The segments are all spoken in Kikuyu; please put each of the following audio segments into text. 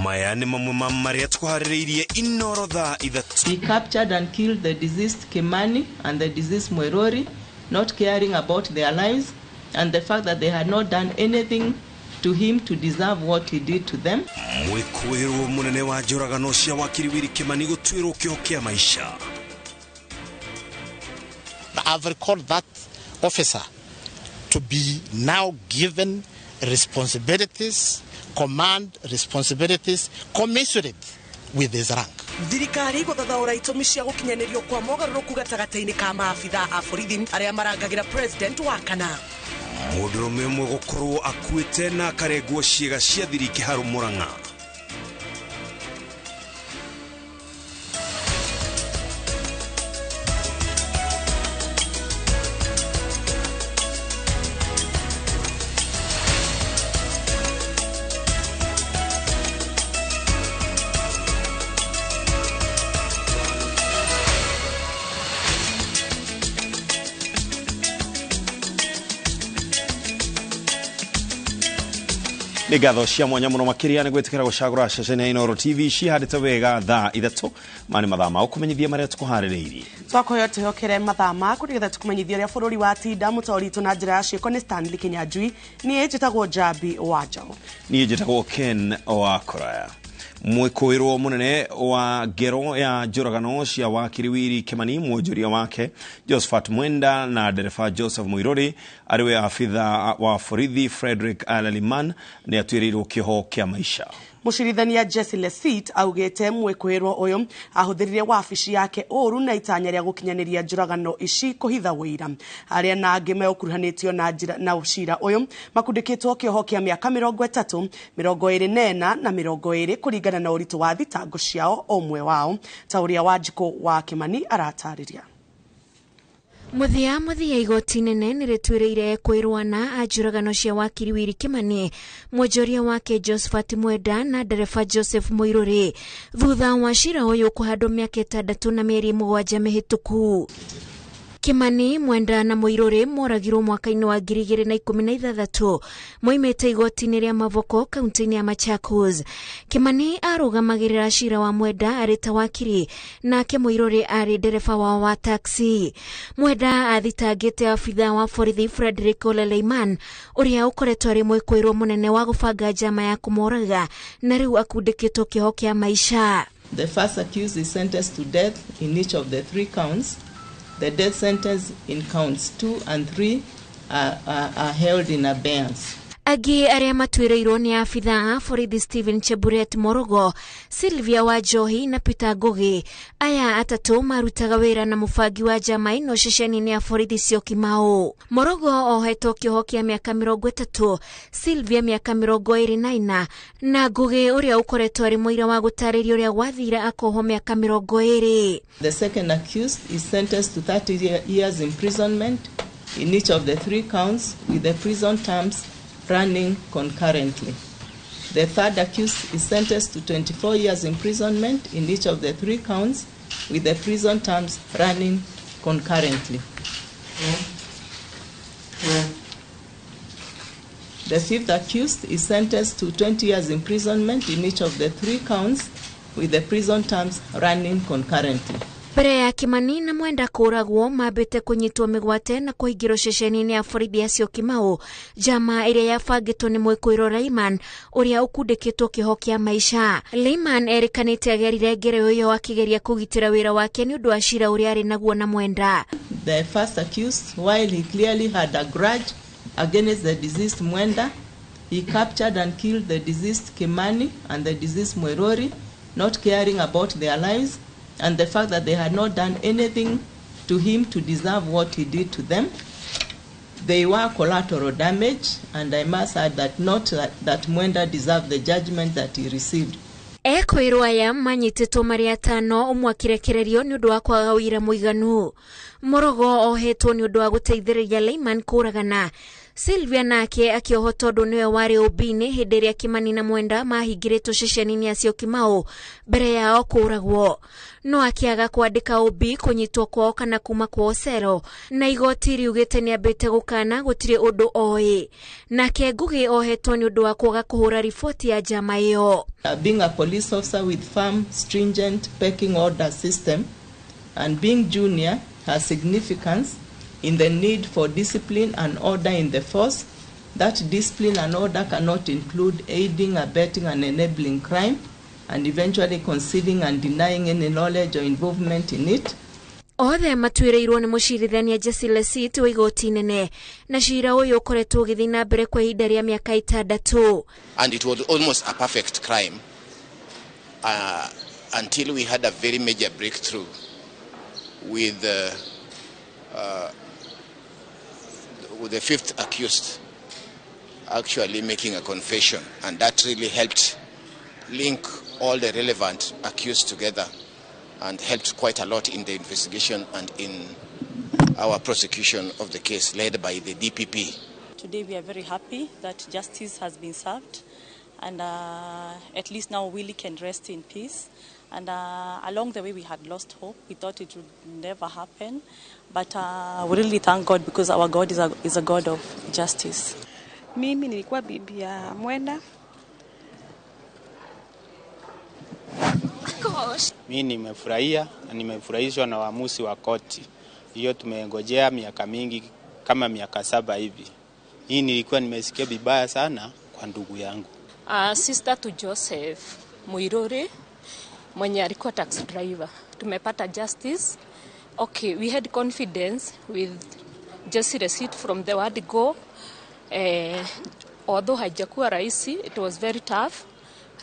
Maya nĩ mamwe ma marĩa tũkũharĩrĩirie Inoro thaa 3. He captured and killed the deceased Kimani and the deceased Muiruri, not caring about their lives and the fact that they had not done anything to him to deserve what he did to them. Mwĩkũĩrwo mũnene wa njũragano cia wakiri Willy Kimani gũtuĩrwo kĩoho kĩa maica. I've recalled that officer to be now given responsibilities, command responsibilities commensurate with his rank. Thirikari gũthathaũra itũmi cia gũkinyanĩrio kwa mogarũrũku gatagatĩ-inĩ ka maabitha a borithi arĩa marangagĩra president wa kana. Mũndũrũme ũmwe gũkorwo akuĩte na akarengwo ciĩga cia thiri kĩharũ Mũrang'a. Nĩ ngatho cia mwanya mũno makĩria nĩ gwĩtĩkĩra gũcagũra ceceni ya Inooro TV cihandĩte wega thaa 3 mani mathaa ma ũkũmenyithia marĩa tũkũharĩrĩirie. Twakoyo twĩhokere mathaa maku nĩgetha tũkũmenyithia ũrĩa bũrũri watinda. Mũtori witũ na njĩra ya ciĩko nĩ Stanley Kinyanjui, niĩ njĩtagwo Njambi wa Njaũ. Niĩ njĩtagwo Ken wa Koraya. Mwĩkũĩrwo mũnene wa ngero ya njũragano cia wakiri Willy Kimani, mwonjoria wake Josephat Mwenda na ndereba Joseph Muiruri arĩ abitha wa borithi Frederick Alaliman nĩ atuĩrĩirwo kĩoho kĩa maica. Mũcirithania Jesse Lesit augĩte mwĩkũĩrwo ũyũ ahũthĩrire wabici yake ũru na itanya rĩa gũkinyanĩria njũragano ici kũhitha ũira. Arĩa na angĩ meũkuruhanĩtio na njĩra na ũcira ũyũ makundĩkĩtwo kĩoho kĩa mĩaka 30, 24 na 20 kũringana na ũritũ wa thitango ciao o ũmwe wao, ta ũrĩa Wanjikũ wa Kimani aratarĩria. Mũthia mũthia igoti nene nĩ rĩtuĩrĩire kwĩrwo na anjũragano cia wakiri Willy Kimani, mwonjoria wake Josephat Mwenda na ndereba Joseph Muiruri thutha wa cira ũyũ kũhandwo mĩaka 6 na mĩeri 7 mĩhĩtũku. Kimani, Mwenda na Muiruri moragirwo mwaka-inĩ wa 2016 moimĩte igoti-inĩ rĩa Mavoko kaunti-inĩ ya Machakos. Kimani arũgamagĩrĩra cira wa Mwenda arĩ ta wakiri, nake Muiruri arĩ ndereba wao wa taxi. Mwenda athitangĩte abitha wa borithi Frederick Ole Leiman ũrĩa ũkoretwo arĩ mwĩkũĩrwo mũnene wa gũbanga njama ya kũmoraga na rĩu akundĩkĩtwo kĩoho kĩa maica. The first accused is sentenced to death in each of the 3 counts. The death sentence in counts 2 and 3 are held in abeyance. Angĩ arĩa matuĩrĩirwo nĩ abitha a borithi Stephen Cheburet Morogo, Sylvia Wanjohi na Peter Ngugi. Aya atatũ marutaga wĩra na mũbangi wa njama ĩno ceceni-inĩ ya borithi Syokimau. Morogo ohetwo kĩoho kĩa mĩaka 30, Sylvia mĩaka 24 na Ngugi ũrĩa ũkoretwo arĩ mũira wa gũtarĩria ũrĩa gwathire akohwo mĩaka 20. The second accused is sentenced to 30 years imprisonment in each of the 3 counts, with the prison terms running concurrently. The third accused is sentenced to 24 years imprisonment in each of the 3 counts, with the prison terms running concurrently. The fifth accused is sentenced to 20 years imprisonment in each of the 3 counts, with the prison terms running concurrently. Mbere ya Kimani na Mwenda kũragwo mambĩte kũnyitwo mĩgwate na kũhingĩrwo ceceni-inĩ ya borithi ya Syokimau, njama ĩrĩa yabangĩtwo nĩ mwĩkũĩrwo Laiman ũrĩa ũkundĩkĩtwo kĩoho kĩa maica. Laiman erĩkanĩte agerire ngero ĩyo akĩgeria kũgitĩra wĩra wake nĩ ũndũ wa cira ũrĩa arĩ naguo na Mwenda. The first accused, while he clearly had a grudge against the deceased Mwenda, he captured and killed the deceased Kimani and the deceased Muiruri, not caring about their lives and the fact that they had not done anything to him to deserve what he did to them. They were collateral damage, and I must add that not that Mwenda deserved the judgment that he received. Ekũĩrwo aya manyitĩtwo marĩ atano, ũmwe akĩrekererio nĩ ũndũ wa kwaga ũira mũiganu. Morogo ohetwo nĩ ũndũ wa gũteithĩrĩria Laiman kũragana. Sylvia nake akĩohwo tondũ nĩwe warĩ ũmbi-inĩ hĩndĩ ĩrĩa Kimani na Mwenda mahingĩrĩtwo ceceni-inĩ ya Syokimau mbere yao kũũragwo. No akĩaga kwandĩka ũmbi kũnyitwo kwao kana kuma kwao cero, na igoti riugĩte nĩambĩte gũkana gũtirĩ ũndũ oĩ. Nake Ngugi ohetwo nĩ ũndũ wa kwaga kũhũra riboti ya njama ĩyo. Being a police officer with firm, stringent pecking order system and being junior has significance in the need for discipline and order in the force. That discipline and order cannot include aiding, abetting and enabling crime and eventually concealing and denying any knowledge or involvement in it. Othe matuĩrĩirwo nĩ mũcirithania Jesse Lesit wa igoti inene, na cira ũyũ ũkoretwo ũgĩthiĩ na mbere kwa ihinda rĩa mĩaka 6. And it was almost a perfect crime until we had a very major breakthrough with the fifth accused actually making a confession, and that really helped link all the relevant accused together and helped quite a lot in the investigation and in our prosecution of the case led by the DPP. Today we are very happy that justice has been served, and at least now Willie can rest in peace. And along the way we had lost hope. We thought it would never happen. But we really thank God because our God is a God of justice. Mimi nilikuwa bibi ya Mwenda. Mimi nimefurahia na nimefurahishwa na waamuzi wa koti. Hiyo tumengojea miaka mingi kama miaka 7 hivi. Hii nilikuwa nimesikia vibaya sana kwa ndugu yangu. Sister to Joseph Muiruri mwenye alikuwa taxi driver. Tumepata justice. Okay, we had confidence with Jesse Lesit from the word go. Although haijakuwa rahisi, it was very tough,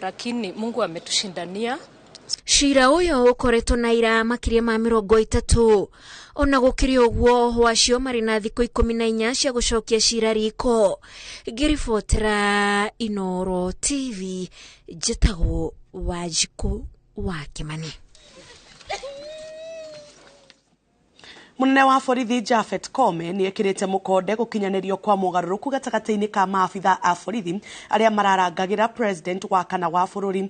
lakini Mungu ametushindania. Cira ũyũ ũkoretwo na ira makĩria ma 30. Ona gũkĩrĩ ũguo, ohwo acio marĩ na thikũ 14 cia gũcokia cira riko. Ngĩribotera Inooro TV, njĩtagwo Wanjikũ wa Kimani. Munene wa borithi Japhet Koome nĩ ekĩrĩte mũkonde gũkinyanĩrio kwa mogarũrũku gatagatĩ-inĩ ka maabitha a borithi arĩa mararangagĩra president wa kana wa bũrũri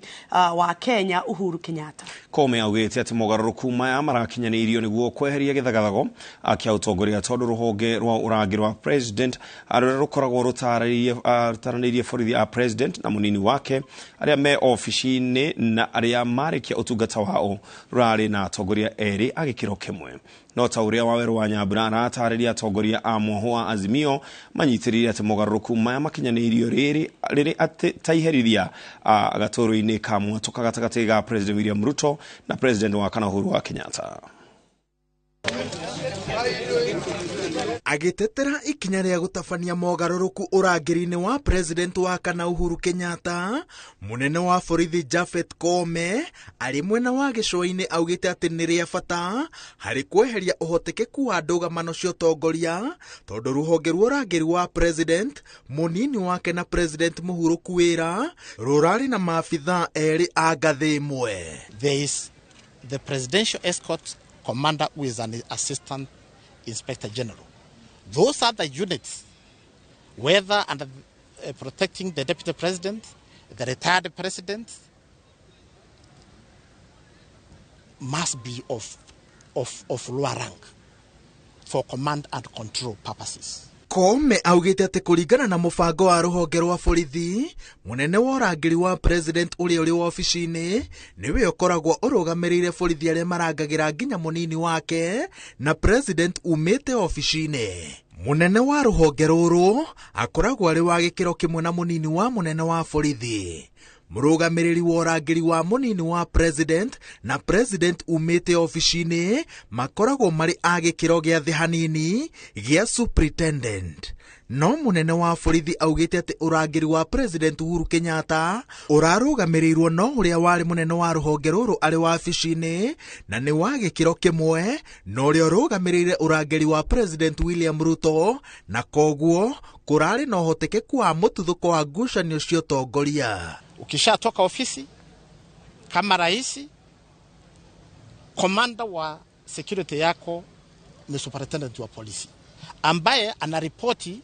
wa Kenya Uhuru Kenyatta. Koome augĩte atĩ mogarũrũku maya marakinyanĩirio nĩguo kweheria gĩthagathago kĩa ũtongoria tondũ rũhonge rwa ũrangĩri wa president rũrĩa rũkoragwo rũtaranĩirie borithi a president na mũnini wake arĩa me obici-inĩ na arĩa marĩkia ũtungata wao rũrarĩ na atongoria erĩ a gĩkĩro kĩmwe. No ta ũrĩa Waweru wa Nyambura aratarĩria atongoria a mwoho wa Azimio manyitĩrĩire atĩ mogarũrũku maya makinyanĩirio rĩrĩ atĩ ta iherithia gatũrũ-inĩ ka mwatũka gatagatĩ ga President William Ruto na President wa kana Uhuru wa Kenyatta. Agĩtetera ikinya rĩa gũtabania mogarũrũku ũrangĩri-inĩ wa President wa kana Uhuru Kenyatta, mũnene wa borithi Japhet Koome arĩ mwena wa gĩcũa-inĩ augĩte atĩ nĩ rĩa bata harĩ kweheria ũhotekeku wa ndũgamano cia ũtongoria tondũ rũhonge rwa ũrangĩri wa President, mũnini wake na President mũhurũku wĩra rũrarĩ na maabithaa erĩ a ngathĩ ĩmwe. There is the presidential escort commander who is an assistant inspector general. Those are the units, whether under protecting the deputy president, the retired president, must be of lower rank for command and control purposes. Koome augĩte atĩ kũringana na mũbango wa rũhonge rwa borithi, mũnene wa ũrangĩri wa president ũrĩa ũrĩ wabici-inĩ nĩwe ũkoragwo ũrũgamĩrĩire borithi arĩa marangagĩra nginya mũnini wake na president umĩte wabici-inĩ. Mũnene wa rũhonge rũrũ akoragwo arĩ wa gĩkĩro kĩmwe na mũnini wa mũnene wa borithi. Mũrũgamĩrĩri wa ũrangĩri wa mũnini wa president na president umĩte obici-inĩ makoragwo marĩ a gĩkĩro gĩa thĩ hanini gĩa superintendent. No mũnene wa borithi augĩte atĩ ũrangĩri wa president Uhuru Kenyatta ũrarũgamĩrĩirwo no ũrĩa warĩ mũnene wa rũhonge rũrũ arĩ wabici-inĩ na nĩ wa gĩkĩro kĩmwe na ũrĩa ũrũgamĩrĩire ũrangĩri wa president William Ruto, na koguo kũrarĩ na ũhotekeku wa mũtuthũko wa ngucanio cia ũtongoria. Ukishatoka ofisi kama rais, komanda wa security yako ni superintendent wa polisi ambaye anaripoti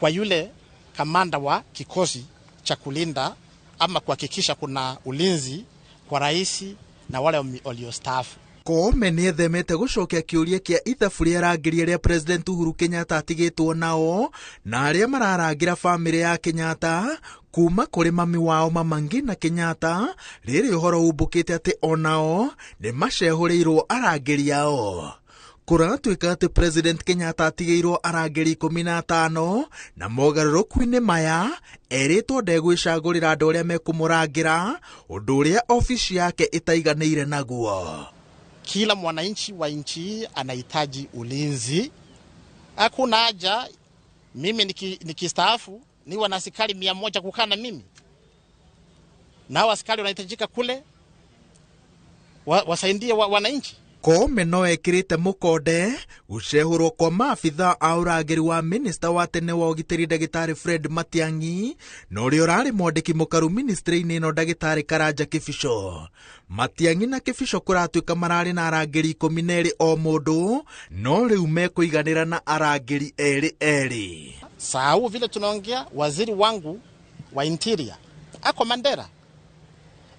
kwa yule kamanda wa kikosi cha kulinda ama kuhakikisha kuna ulinzi kwa rais na wale waliostaafu. Koome nĩethemete gũcokia kĩũria kĩa ithabu rĩa arangĩri arĩa President Uhuru Kenyatta atigĩtwo nao na arĩa mararangĩra bamĩrĩ ya Kenyatta kuma kũrĩ mami wao Mama Ngina Kenyatta, rĩrĩ ũhoro umbũkĩte atĩ onao nĩmacehũrĩirwo arangĩri ao. Kũratuĩka atĩ President Kenyatta atigĩirwo arangĩri 15 na mogarũrũku-inĩ maya erĩtwo ndegwĩcagũrĩra andũ arĩa mekũmũrangĩra, ũndũ ũrĩa obici yake ĩtaiganĩire naguo. Kila mwananchi wa nchi hii anahitaji ulinzi. Hakuna haja mimi nikistaafu niwe na askari 100 kukaa na mimi. Na askari wanahitajika kule wasaidie wananchi. Koome no ekirite mukonde gucehurwo kwa maabitha a ũrangĩri wa minista wa tene wa ũgitĩri ndagĩtarĩ Fred Matiang'i na ũrĩa ũrarĩ mwandĩki mũkaru ministry-inĩ ĩno ndagĩtarĩ Karanja Kĩbico. Matiang'i na Kĩbico kũratuĩka mararĩ na arangĩri 12 o mũndũ, no rĩu mekũiganĩra na arangĩri 2. Saa huu vile tunaongea, waziri wangu wa interior ako Mandera.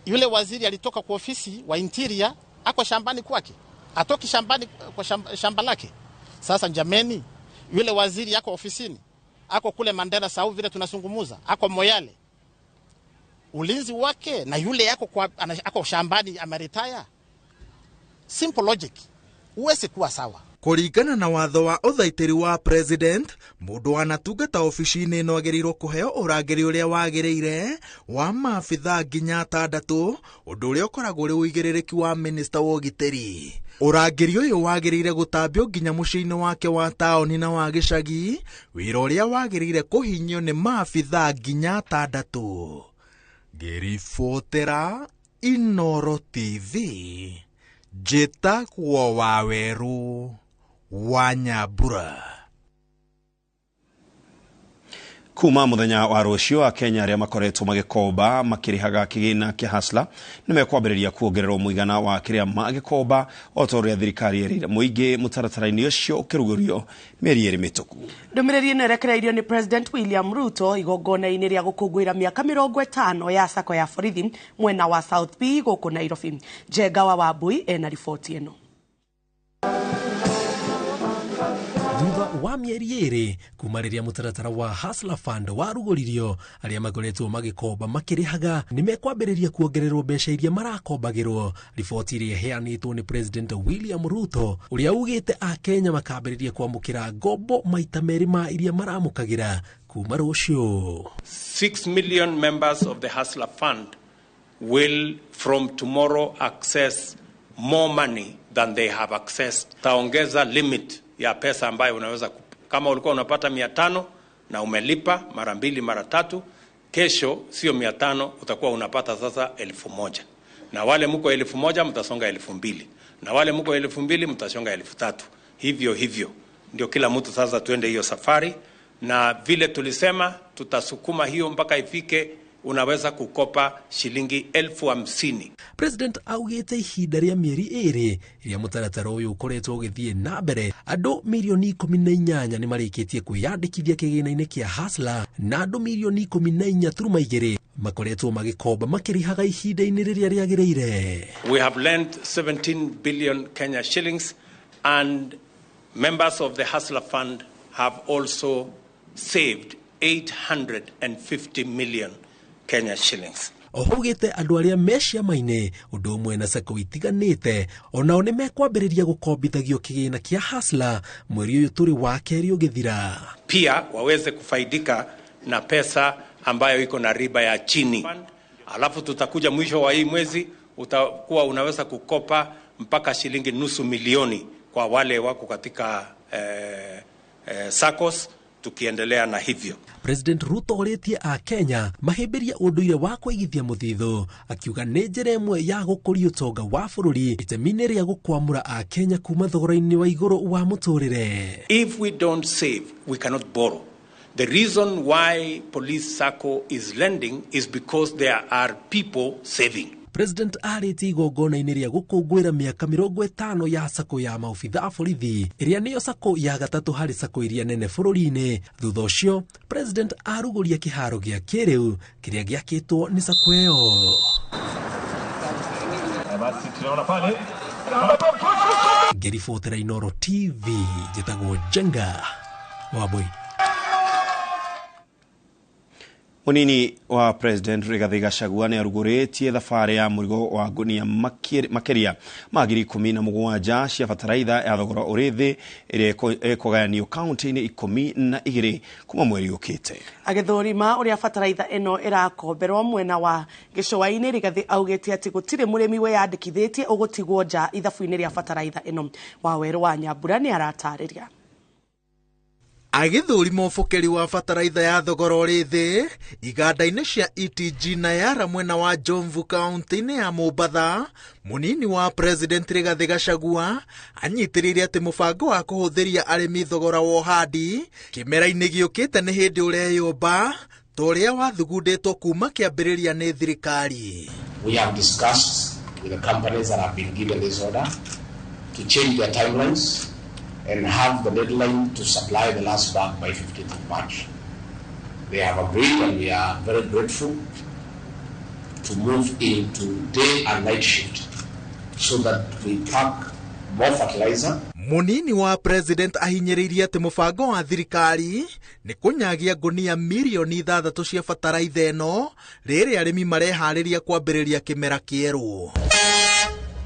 Yule waziri alitoka kwa ofisi wa interior ako shambani kwake. Atoki shambani kwa shamba lake. Sasa jameni, yule waziri yako ofisini, ako kule Mandera saa vile tunazungumuza, ako Moyale. Ulinzi wake na yule yako kwa ako shambani ameritaya. Simple logic. Uwezi kuwa sawa. Kũringana na watho wa ũthaitĩri wa president, mũndũ wanatungata obici-inĩ ĩno agĩrĩirwo kũheo ũrangĩri ũrĩa wagĩrĩire wa maabitha nginya 6, ũndũ ũrĩa ũkoragwo ũrĩ ũigĩrĩrĩki wa minista wa ũgitĩri. Ũrangĩri ũyũ wagĩrĩire gũtambio nginya mũciĩ-inĩ wake wa taũni na wa gĩcagi, wĩra ũrĩa wagĩrĩire kũhinyio nĩ maabitha nginya 6. Ngĩribotera Inooro TV, njĩtagwo Wawerũ wa Nyambura. Kuma muthenya wa rũciũ Akenya arĩa makoretwo magĩkomba makĩrĩhaga kĩgĩna kĩa Hustler nĩmekwambĩrĩria kuongererwo mũigana wa kĩrĩa magĩkomba o ta ũrĩa thirikari ĩrĩire mũingĩ mũtaratara-inĩ ũcio ũkĩrugũrio mĩeri 2 mĩhĩtũku. Ndũmĩrĩri ĩno ĩrekereirio nĩ President William Ruto igongona-inĩ rĩa gũkũngũĩra mĩaka 50 ya sako ya borithi mwena wa South B gũkũ Nairobi. Njenga wa Wambui ena riboti ĩno. Thutha wa mĩeri 2 kuma rĩrĩa mũtaratara wa Hustler Fund warugũririo, arĩa makoretwo magĩkomba makĩrĩhaga nĩmekwambĩrĩria kuongererwo mbeca iria marakombagĩrwo. Riboti ĩrĩa ĩheanĩtwo nĩ President William Ruto ũrĩa ugĩte Akenya makambĩrĩria kwamũkĩra ngombo maita 2 ma iria maramũkagĩra kuma rũciũ. 6 million members of the Hustler Fund will from tomorrow access more money than they have accessed. Taongeza limit ya pesa ambayo unaweza, kama ulikuwa unapata 500 na umelipa mara 2 mara 3, kesho sio 500, utakuwa unapata sasa 1000. Na wale mko 1000 mtasonga 2000, na wale mko 2000 mtasonga 3000. Hivyo hivyo ndio kila mtu sasa tuende hiyo safari, na vile tulisema tutasukuma hiyo mpaka ifike unaweza kukopa shilingi 50,000. President augite ihinda rĩa mĩeri 2 ĩrĩa mũtaratara ũyũ ũkoretwo ũgĩthiĩ na mbere, andũ mirioni 18 nĩ marĩkĩtie kwĩyandĩkithia kĩgĩna-inĩ kĩa Hustler na andũ mirioni 14.2 makoretwo magĩkomba makĩrĩhaga ihinda-inĩ rĩrĩa rĩagĩrĩire. We have lent 17 billion Kenya shillings and members of the Hustler Fund have also saved 850 million Kenya shillings. Oho ugĩte andũ arĩa me ciama-inĩ ũndũ ũmwe na sacco itiganĩte onao nĩ mekwambĩrĩria gũkombithagio kĩgĩna kĩa Hustler mweri ũyũ tũrĩ wa kerĩ ũgĩthira. Pia waweze kufaidika na pesa ambayo iko na riba ya chini. Alafu tutakuja mwisho wa hii mwezi utakuwa unaweza kukopa mpaka shilingi 500,000 kwa wale wako katika SACCOs. Tukiendelea na hivyo. President Ruto orĩtie a Kenya mahĩmbĩrie ũndũire wa kũigithia mũthithũ, akiuga nĩ njĩra ĩmwe ya gũkũria ũtonga wa bũrũri itemi-inĩ rĩa gũkwamũra a Kenya kuma thogora-inĩ wa igũrũ wa mũtũrĩre. If we don't save, we cannot borrow. The reason why Police SACCO is lending is because there are people saving. President arĩtie igongona-inĩ rĩa gũkũngũĩra mĩaka 50 ya sako ya maobitha a borithi ĩrĩa nĩyo sako ya gatatũ harĩ sako iria nene bũrũri-inĩ. Thutha ũcio President arugũria kĩharo gĩa kĩrĩu kĩrĩa gĩakĩtwo nĩ sako ĩyo. Ngĩribotera Inooro TV, njĩtagwo Njenga Wambui. Munini wa President Rigathi Gachagua nĩ arugũrĩtie thabarĩ ya mũrigo wa ngunia makĩria ma 17,000 cia bataraitha ya thogora ũrĩ thĩ ĩrĩa ĩkũgayanio kaunti-inĩ 12 kuma mweri ũkĩte. Agĩthũrima ũrĩa bataraitha ĩno ĩrakomberwo mwena wa gĩcũa-inĩ, Rigathi augĩte atĩ gũtirĩ mũrĩmi wĩyandĩkithĩtie ũgũtigwo nja ithabu-inĩ rĩa bataraitha ĩno. Wawerũ wa Nyambura nĩ aratarĩria. Agĩthũrima ũbũkĩri wa bataraitha ya thogora ũrĩ thĩ iganda-inĩ cia ETG na Yara mwena wa Jomvu kaunti-inĩ ya Mombatha, munini wa President Rigathi Gachagua anyitĩrĩire atĩ mũbango wa kũhũthĩria arĩmi thogora wa ũhandi kĩmera-inĩ gĩũkĩte nĩ hĩndĩ ũreyũmba ta ũrĩa wathugundĩtwo kuma kĩambĩrĩria nĩ thirikari. We have discussed with the companies that have been given this order to change their timelines and have the deadline to supply the last bag by 15th of March. They have agreed, and we are very grateful to move into day and night shift so that we pack more fertilizer. Munini wa President ahinyĩrĩirie atĩ mũbango wa thirikari nĩ kũnyagia ngunia mirioni 6 cia bataraitha ĩno rĩrĩa arĩmi mareharĩria kwambĩrĩria kĩmera kĩerũ.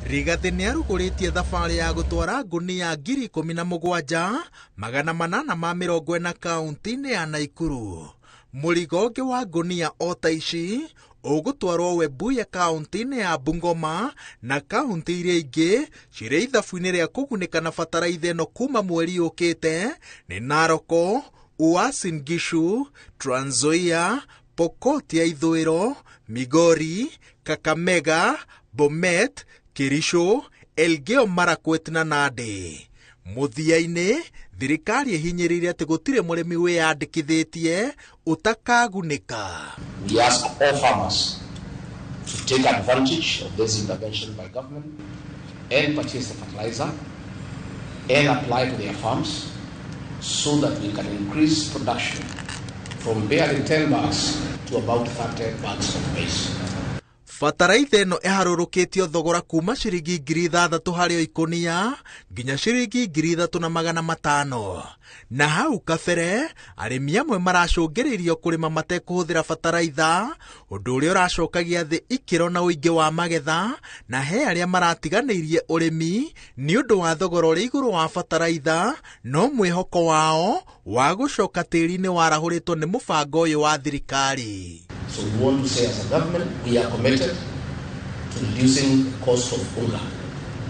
Rigathi nĩ arugũrĩtie thabarĩ ya gũtwara ngunia 17,840 kaunti-inĩ ya Naikuru. Mũrigo ũngĩ wa ngunia o ta ici ũgũtwarwo Webuye kaunti-inĩ ya Bungoma na kaunti iria ingĩ cirĩ ithabu-inĩ rĩa kũgunĩka na bataraitha ĩno kuma mweri ũkĩte nĩ Narok, Uasin Gishu, Trans Nzoia, Pokot ya Ithũĩro, Migori, Kakamega, Bomet, Kericho, Elgeyo Marakwet na Nandi. Mũthia-inĩ, thirikari ĩhinyĩrĩirie atĩ gũtirĩ mũrĩmi wĩyandĩkithĩtie ũtakagunĩka. We ask all farmers to take advantage of this intervention by government and purchase the fertilizer and apply to their farms so that we can increase production from barely 10 bags to about 30 bags of maize. Bataraitha ĩno ĩharũrũkĩtio thogora kuma ciringi 6,000 harĩ o ikũnia nginya ciringi 3,500. Na hau kabere arĩmi amwe maracũngĩrĩirio kũrĩma matekũhũthĩra bataraitha, ũndũ ũrĩa ũracokagia thĩ ikĩro na ũingĩ wa magetha, na he arĩa maratiganĩirie ũrĩmi nĩ ũndũ wa thogora ũrĩ igũrũ wa bataraitha, no mwĩhoko wao wa gũcoka tĩri-inĩ warahũrĩtwo nĩ mũbango ũyũ wa thirikari. So we want to say as a government, we are committed to reducing the cost of unga.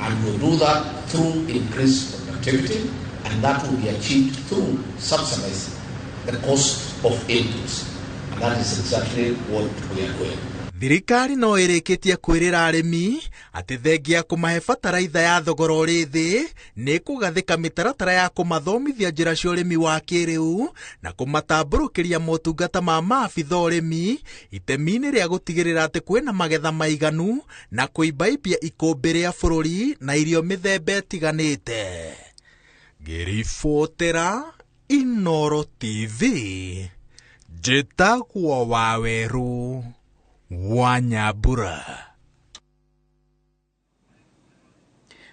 And we'll do that through increased productivity, and that will be achieved through subsidizing the cost of inputs. And that is exactly what we are doing. Thirikari no ĩrĩkĩtie kwĩrĩra arĩmi atĩ thengia kũmahe bataraitha ya thogora ũrĩ thĩ nĩ kũgathĩka mĩtaratara ya kũmathomithia njĩra cia ũrĩmi wa kĩrĩu na kũmatambũrũkĩria motungata ma maabitha ũrĩmi itemi-inĩ rĩa gũtigĩrĩra atĩ kwĩna magetha maiganu na kũimbaimbia ikũmbĩ rĩa bũrũri na irio mĩthemba ĩtiganĩte. Ngĩribotera Inooro TV, njĩtagwo Wawerũ wa Nyambura.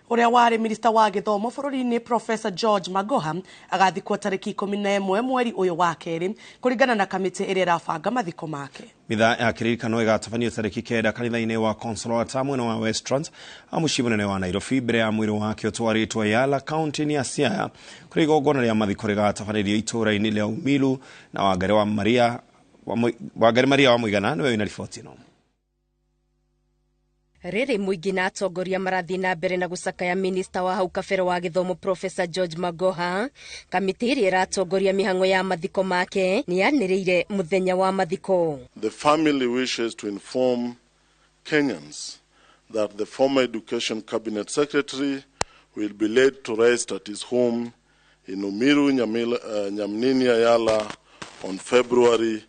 Ũrĩa warĩ minista wa gĩthomo bũrũri-inĩ Professor George Magoha agathikwo tarĩki 11 mweri ũyũ wa kerĩ kũringana na kamĩtĩ ĩrĩa ĩrabanga mathiko make. Mitha ya kĩririkano ĩgatabanio tarĩki 9 kanitha-inĩ wa Consolata mwena wa Westlands mũciĩ mũnene wa Nairobi mbere ya mwĩrĩ wake ũtwarĩtwo Yala kaunti-inĩ ya Siaya kũrĩa igongona rĩa mathiko rĩgatabanĩrio itũũra-inĩ rĩa Umilu na Wangari Maria wa Mũigana nĩwe wĩna riboti ĩno. Rĩrĩ mũingĩ na atongoria marathiĩ na mbere na gũcakaya minista wa hau kabere wa gĩthomo Professor George Magoha. Kamĩtĩ ĩrĩa ĩratongoria mĩhang'o ya mathiko make nĩ yanĩrĩire mũthenya wa mathiko. The family wishes to inform Kenyans that the former Education Cabinet Secretary will be laid to rest at his home in Umiru, Nyamnini, Ayala on February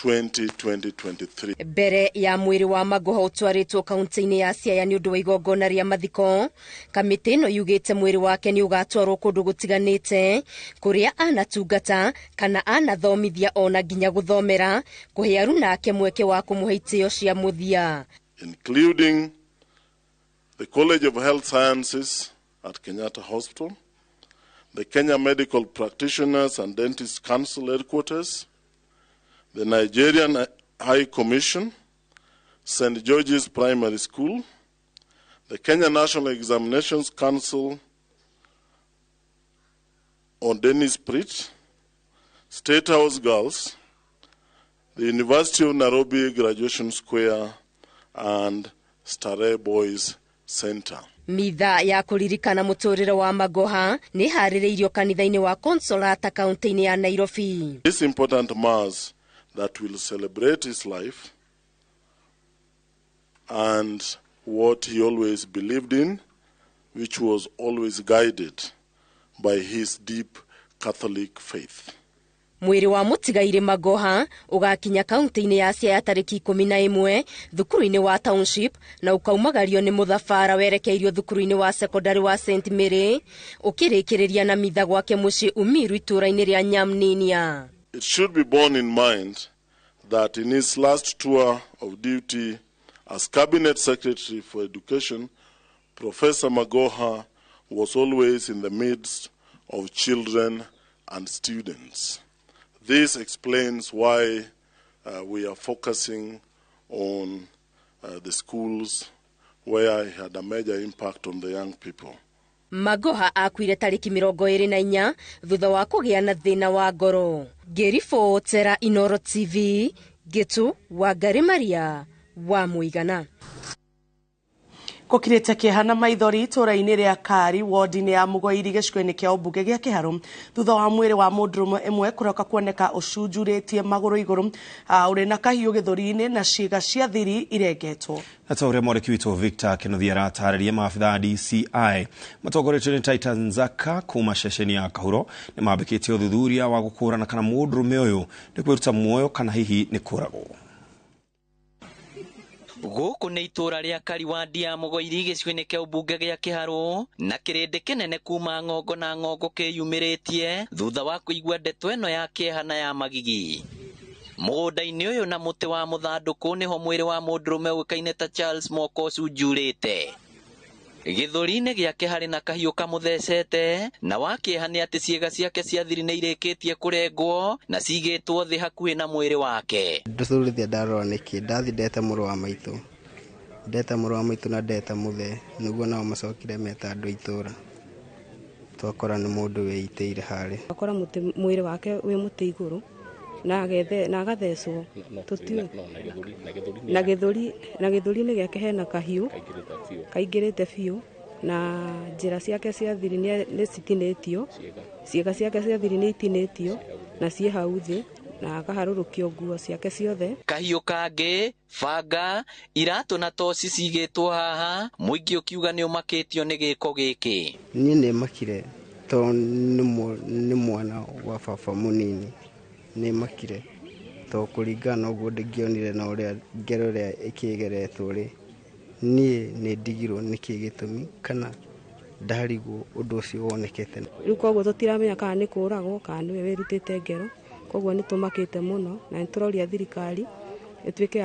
20, 2023. Mbere ya mwĩrĩ wa Magoha ũtwarĩtwo kaunti-inĩ ya Siaya nĩ ũndũ wa igongona rĩa mathiko, kamĩtĩ ĩno yugĩte mwĩrĩ wake nĩ ũgatwarwo kũndũ gũtiganĩte kũrĩa anatungata kana anathomithia ona nginya gũthomera, kũhe aruna ake mweke wa kũmũhe itĩo cia mũthia. Including the College of Health Sciences at Kenyatta Hospital, the Kenya Medical Practitioners and Dentists Council headquarters, the Nigerian High Commission, St. George's Primary School, the Kenya National Examinations Council on Dennis Pritt, State House Girls, the University of Nairobi Graduation Square, and Starehe Boys Center. Mitha ya kũririkana mũtũrĩre wa Magoha nĩ harĩrĩirio kanitha-inĩ wa Consolata kaunti-inĩ ya Nairobi. This important mass that will celebrate his life and what he always believed in, which was always guided by his deep Catholic faith. Mwĩrĩ wa mũtigairĩ Magoha ũgakinya kaunti-inĩ ya Siaya tarĩki 11 thukuru-inĩ wa Township na ũkaumagario nĩ mũthabara werekeirio thukuru-inĩ wa sekondari wa St Mary ũkĩrĩkĩrĩria na mitha gwake mũciĩ Umiru itũũra-inĩ rĩa Nyamninia. It should be borne in mind that in his last tour of duty as Cabinet Secretary for Education, Professor Magoha was always in the midst of children and students. This explains why we are focusing on the schools where he had a major impact on the young people. Magoha akuire tarĩki 24 thutha wa kũgĩa na thĩna wa ngoro. Ngĩribotera Inoro TV, Gĩtũ Wangari Maria wa Mũigana. Gũkirĩte kĩeha na maithori itũũra-inĩ rĩa Kari wodi-inĩ ya Mũgoiri gĩcigo-inĩ kĩa ũmbunge gĩa Kĩharũ thutha wa mwĩrĩ wa mũndũrũme ĩmwe kũroka kuoneka ũcunjurĩtie magũrũ igũrũ ũrĩ na kahiũ gĩthũri-inĩ na ciĩga cia thiri irengetwo. Na ta ũrĩa mwandĩki witũ Victor Kĩnuthia aratarĩria, maabitha a DCI matongoretio nĩ Titus Nzaka kuma ceceni ya Kahuro nĩ mambĩkĩtie ũthuthuria wa gũkũrana kana mũndũrũme ũyũ nĩ kwĩruta muoyo kana hihi nĩ kũragwo. Gũkũ nĩ itũũra rĩa Kari wadi ya Mũgoiri gĩcigo-inĩ kĩa ũmbunge gĩa Kĩharũ na kĩrĩndĩ kĩnene kuma ng'ongo na ng'ongo kĩyumĩrĩtie thutha wa kũigua ndeto ĩno ya kĩeha na ya magigi. Mũgũnda-inĩ ũyũ na mũtĩ wa mũthandũkũ nĩho mwĩrĩ wa mũndũrũme ũĩkaine ta Charles Moko ũcunjurĩte. Gĩthũri-inĩ gĩake harĩ na kahiũ kamũthecete na wa kĩeha nĩ atĩ ciĩga ciake cia thiri nĩ irĩkĩtie kũrengwo na cigĩtwo thĩ hakuhĩ na mwĩrĩ wake. Ndũcũrithia ndarora nĩkĩ ndathi ndete mũrũ wa maitũ, ndeta mũrũ wa maitũ na ndeta mũthee nĩguo nao macokire meta andũ itũra, twakora nĩ mũndũ wĩitĩire harĩ. Akora mwĩrĩ wake wĩ mũtĩ igũrũ na agathecwo na gĩthũri-inĩ gĩake hena kahiũ kaingĩrĩte biũ na njĩra ciake cia thiri nĩ citinĩtio, ciĩga ciake cia thiri nĩ itinĩtio na ciĩ hau thĩ na akaharũrũkio nguo ciake ciothe. Kahiũ kangĩ, banga, iratũ na toci cigĩtwo haha, mũingĩ ũkiuga nĩ ũmakĩtio nĩ gĩko gĩkĩ. Niĩ nĩ makire tondũ nĩ mwana wa baba mũnini, nĩ makire tondũ kũringana na ũguo ndingĩonire na ũrĩa ngero ĩrĩa ĩkĩgeretwo rĩ, niĩ nĩ ndigirwo nĩkĩ gĩtũmi kana ndarigwo ũndũ ũcio wonekete. Rĩu koguo tũtiramenya kana nĩ kũragwo kana nĩwe wĩrutĩte ngero, koguo nĩ tũmakĩte mũno na nĩ tũroria thirikari ĩtuĩke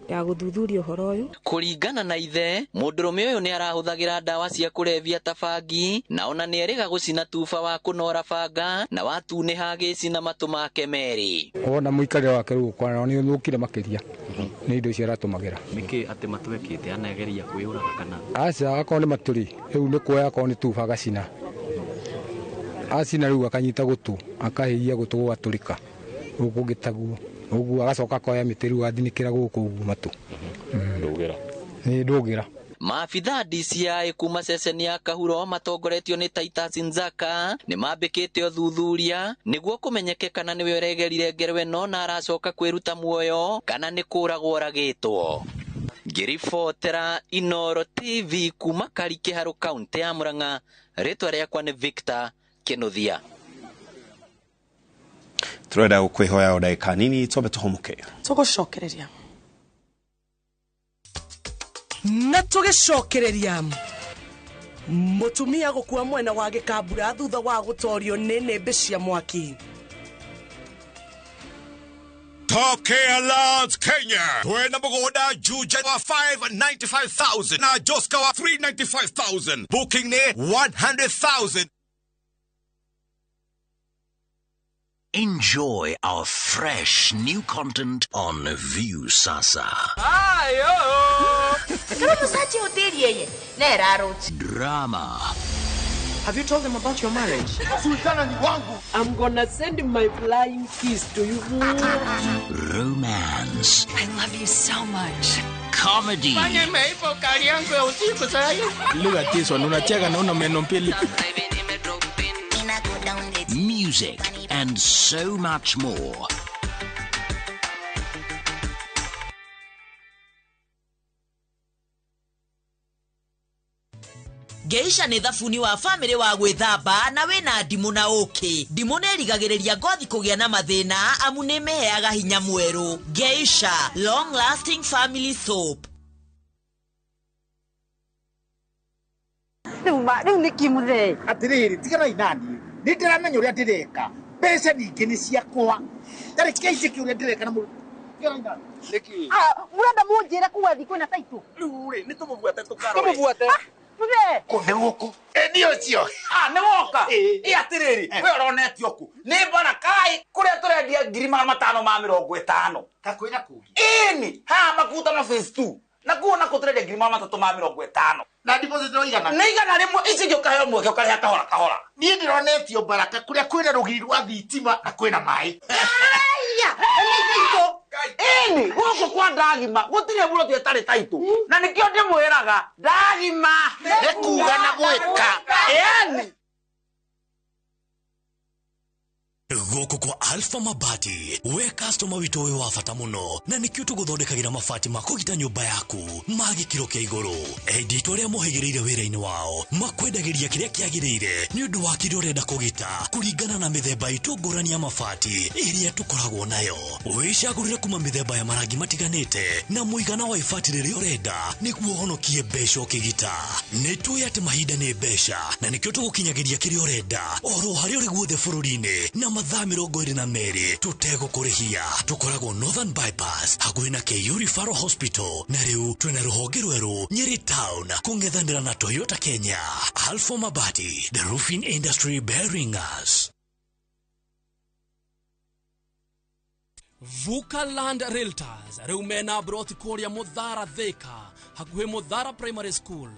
ya gũthuthuria ũhoro ũyũ. Kũringana na ithe, mũndũrũme ũyũ nĩ arahũthagĩra ndawa cia kũrebia ta bangi na ona nĩ erĩga gũcina tuba wa kũnora banga na watunĩha agĩcina matũ make merĩ. Wona mũikarĩre wake rĩu ũkwana nĩ ũthũkire makĩria nĩ indo icio aratũmagĩra. Nĩkĩ atĩ matũ ekĩte anageria kwĩyũraga kana? Aca, akorwo nĩ matũ rĩ, rĩu nĩ kuoya akorwo nĩ tuba agacina, acina rĩu akanyita gũtũ akahĩia gũtũ gũgatũrĩka gũkũ gĩtaguo ũguo, agacoka akoya mĩtĩ rĩu athinikĩra gũkũ ũguo matũ. Ndũgĩra. Nĩ ndũgĩra. Maabitha DCI kuma ceceni ya Kahuro matongoretio nĩ Titus Nzaka nĩ mambĩkĩte ũthuthuria nĩguo kũmenyeke kana nĩwe ũregerire ngero ĩno na aracoka kwĩruta muoyo kana nĩ kũragwo oragĩtwo. Ngĩribotera Inoro TV kuma Kari Kĩharũ kaunti ya Murang'a, rĩtwa rĩakwa nĩ Victor Kĩnuthia. Turenda gukwihoya o ndagika nini twambe tuhumuke. Tugucokereria na tugicokereria mutumia gukua mwena wa Gikambura thutha wa gutorio ni nĩmbĩ cia mwaki. Top Care Lands Kenya. Twena mugunda Juja wa 595,000 na Joska wa 395,000. Booking ne 100,000. Enjoy our fresh new content on View Sasa. Drama. Have you told them about your marriage? Sultana ni wangu. I'm gonna send my flying kiss to you. Romance. I love you so much. Comedy. Look at this one. Unacheka na una meno mbili. Music and so much more. Geisha nĩ thabuni wa family wa gwĩthamba na wĩna ndimũ na ũkĩ. Ndimũ nĩ ĩrigagĩrĩria ngothi kũgĩa na mathĩna amu nĩ ĩmĩheaga hinya mwerũ. Geisha long lasting family soap. Rĩu nĩ kĩ mũthee? Atĩrĩrĩ, tiganai naniĩ. Nĩ ndĩramenya ũrĩa ndĩreka. Mbeca ningĩ nĩ ciakwa. Tareke njĩke ũrĩa ndĩreka na mũndũ. Tiganai naniĩ. Nĩkĩ? Mũrenda mũnjĩre kuga thiĩ kwĩna taitũ? Rĩu rĩ, nĩ tũmũbuate tũkarore. Tũmũbuate. Mũthee. Nĩ gũkũ. Ĩ nĩ ũcio. Nĩ woka. Ĩ atĩrĩrĩ, we ũronetio kũ? Nĩ Barakai kũrĩa tũrendia 550,000. Ta kwĩna kũngĩ. Ĩni, haha Makutano phase 2. Na kuo nako tũrendia 350,000. Na deposit no igana. Nĩ 100, ici ingĩ ũkaheo mweke ũkarĩha kahora kahora. Niĩ ndĩronetio Baraka kũrĩa kwĩna rũgiri rwa thitima na kwĩna maĩ. Aya, ĩni, gũkũ kwa Ndagima gũtirĩ mũroti ĩtarĩ taitũ. Na nĩkĩo ndĩmwĩraga Ndagima nĩ kuga na gwĩka. Ĩni. Gũkũ kwa Alpha Mabati, we customer witũ wĩ wa bata mũno na nĩkĩo tũgũthondekagĩra mabati ma kũgita nyũmba yaku ma gĩkĩro kĩa igũrũ. Endia itũ arĩa mohĩgĩrĩire wĩra-inĩ wao makwendagĩria kĩrĩa kĩagĩrĩire nĩ ũndũ wa kĩrĩa ũrenda kũgita kũringana na mĩthemba itũ ngũrani ya mabati ĩrĩa tũkoragwo nayo. Wĩcagũrĩre kuma mĩthemba ya marangi matiganĩte na mũigana wa ibati rĩrĩa ũrenda nĩguo ũhonokie mbeca ũkĩgita. Nĩ tũĩ atĩ mahinda nĩ mbeca na nĩkĩo tũgũkinyagĩria kĩrĩa ũrenda oro harĩa ũrĩ guothe bũrũri-inĩ na mathaa 22 tũtegũkũrĩhia. Tũkoragwo Northern Bypass hakuhĩ na KU Referral Hospital na rĩu twĩna rũhonge rwerũ Nyeri Town kũng'ethanĩra na Toyota Kenya. Alpha Mabati, the roofing industry bearing us. Vuka Land Realtors rĩu mena broti kũrĩa Mũthara Thika hakuhĩ Mũthara Primary School.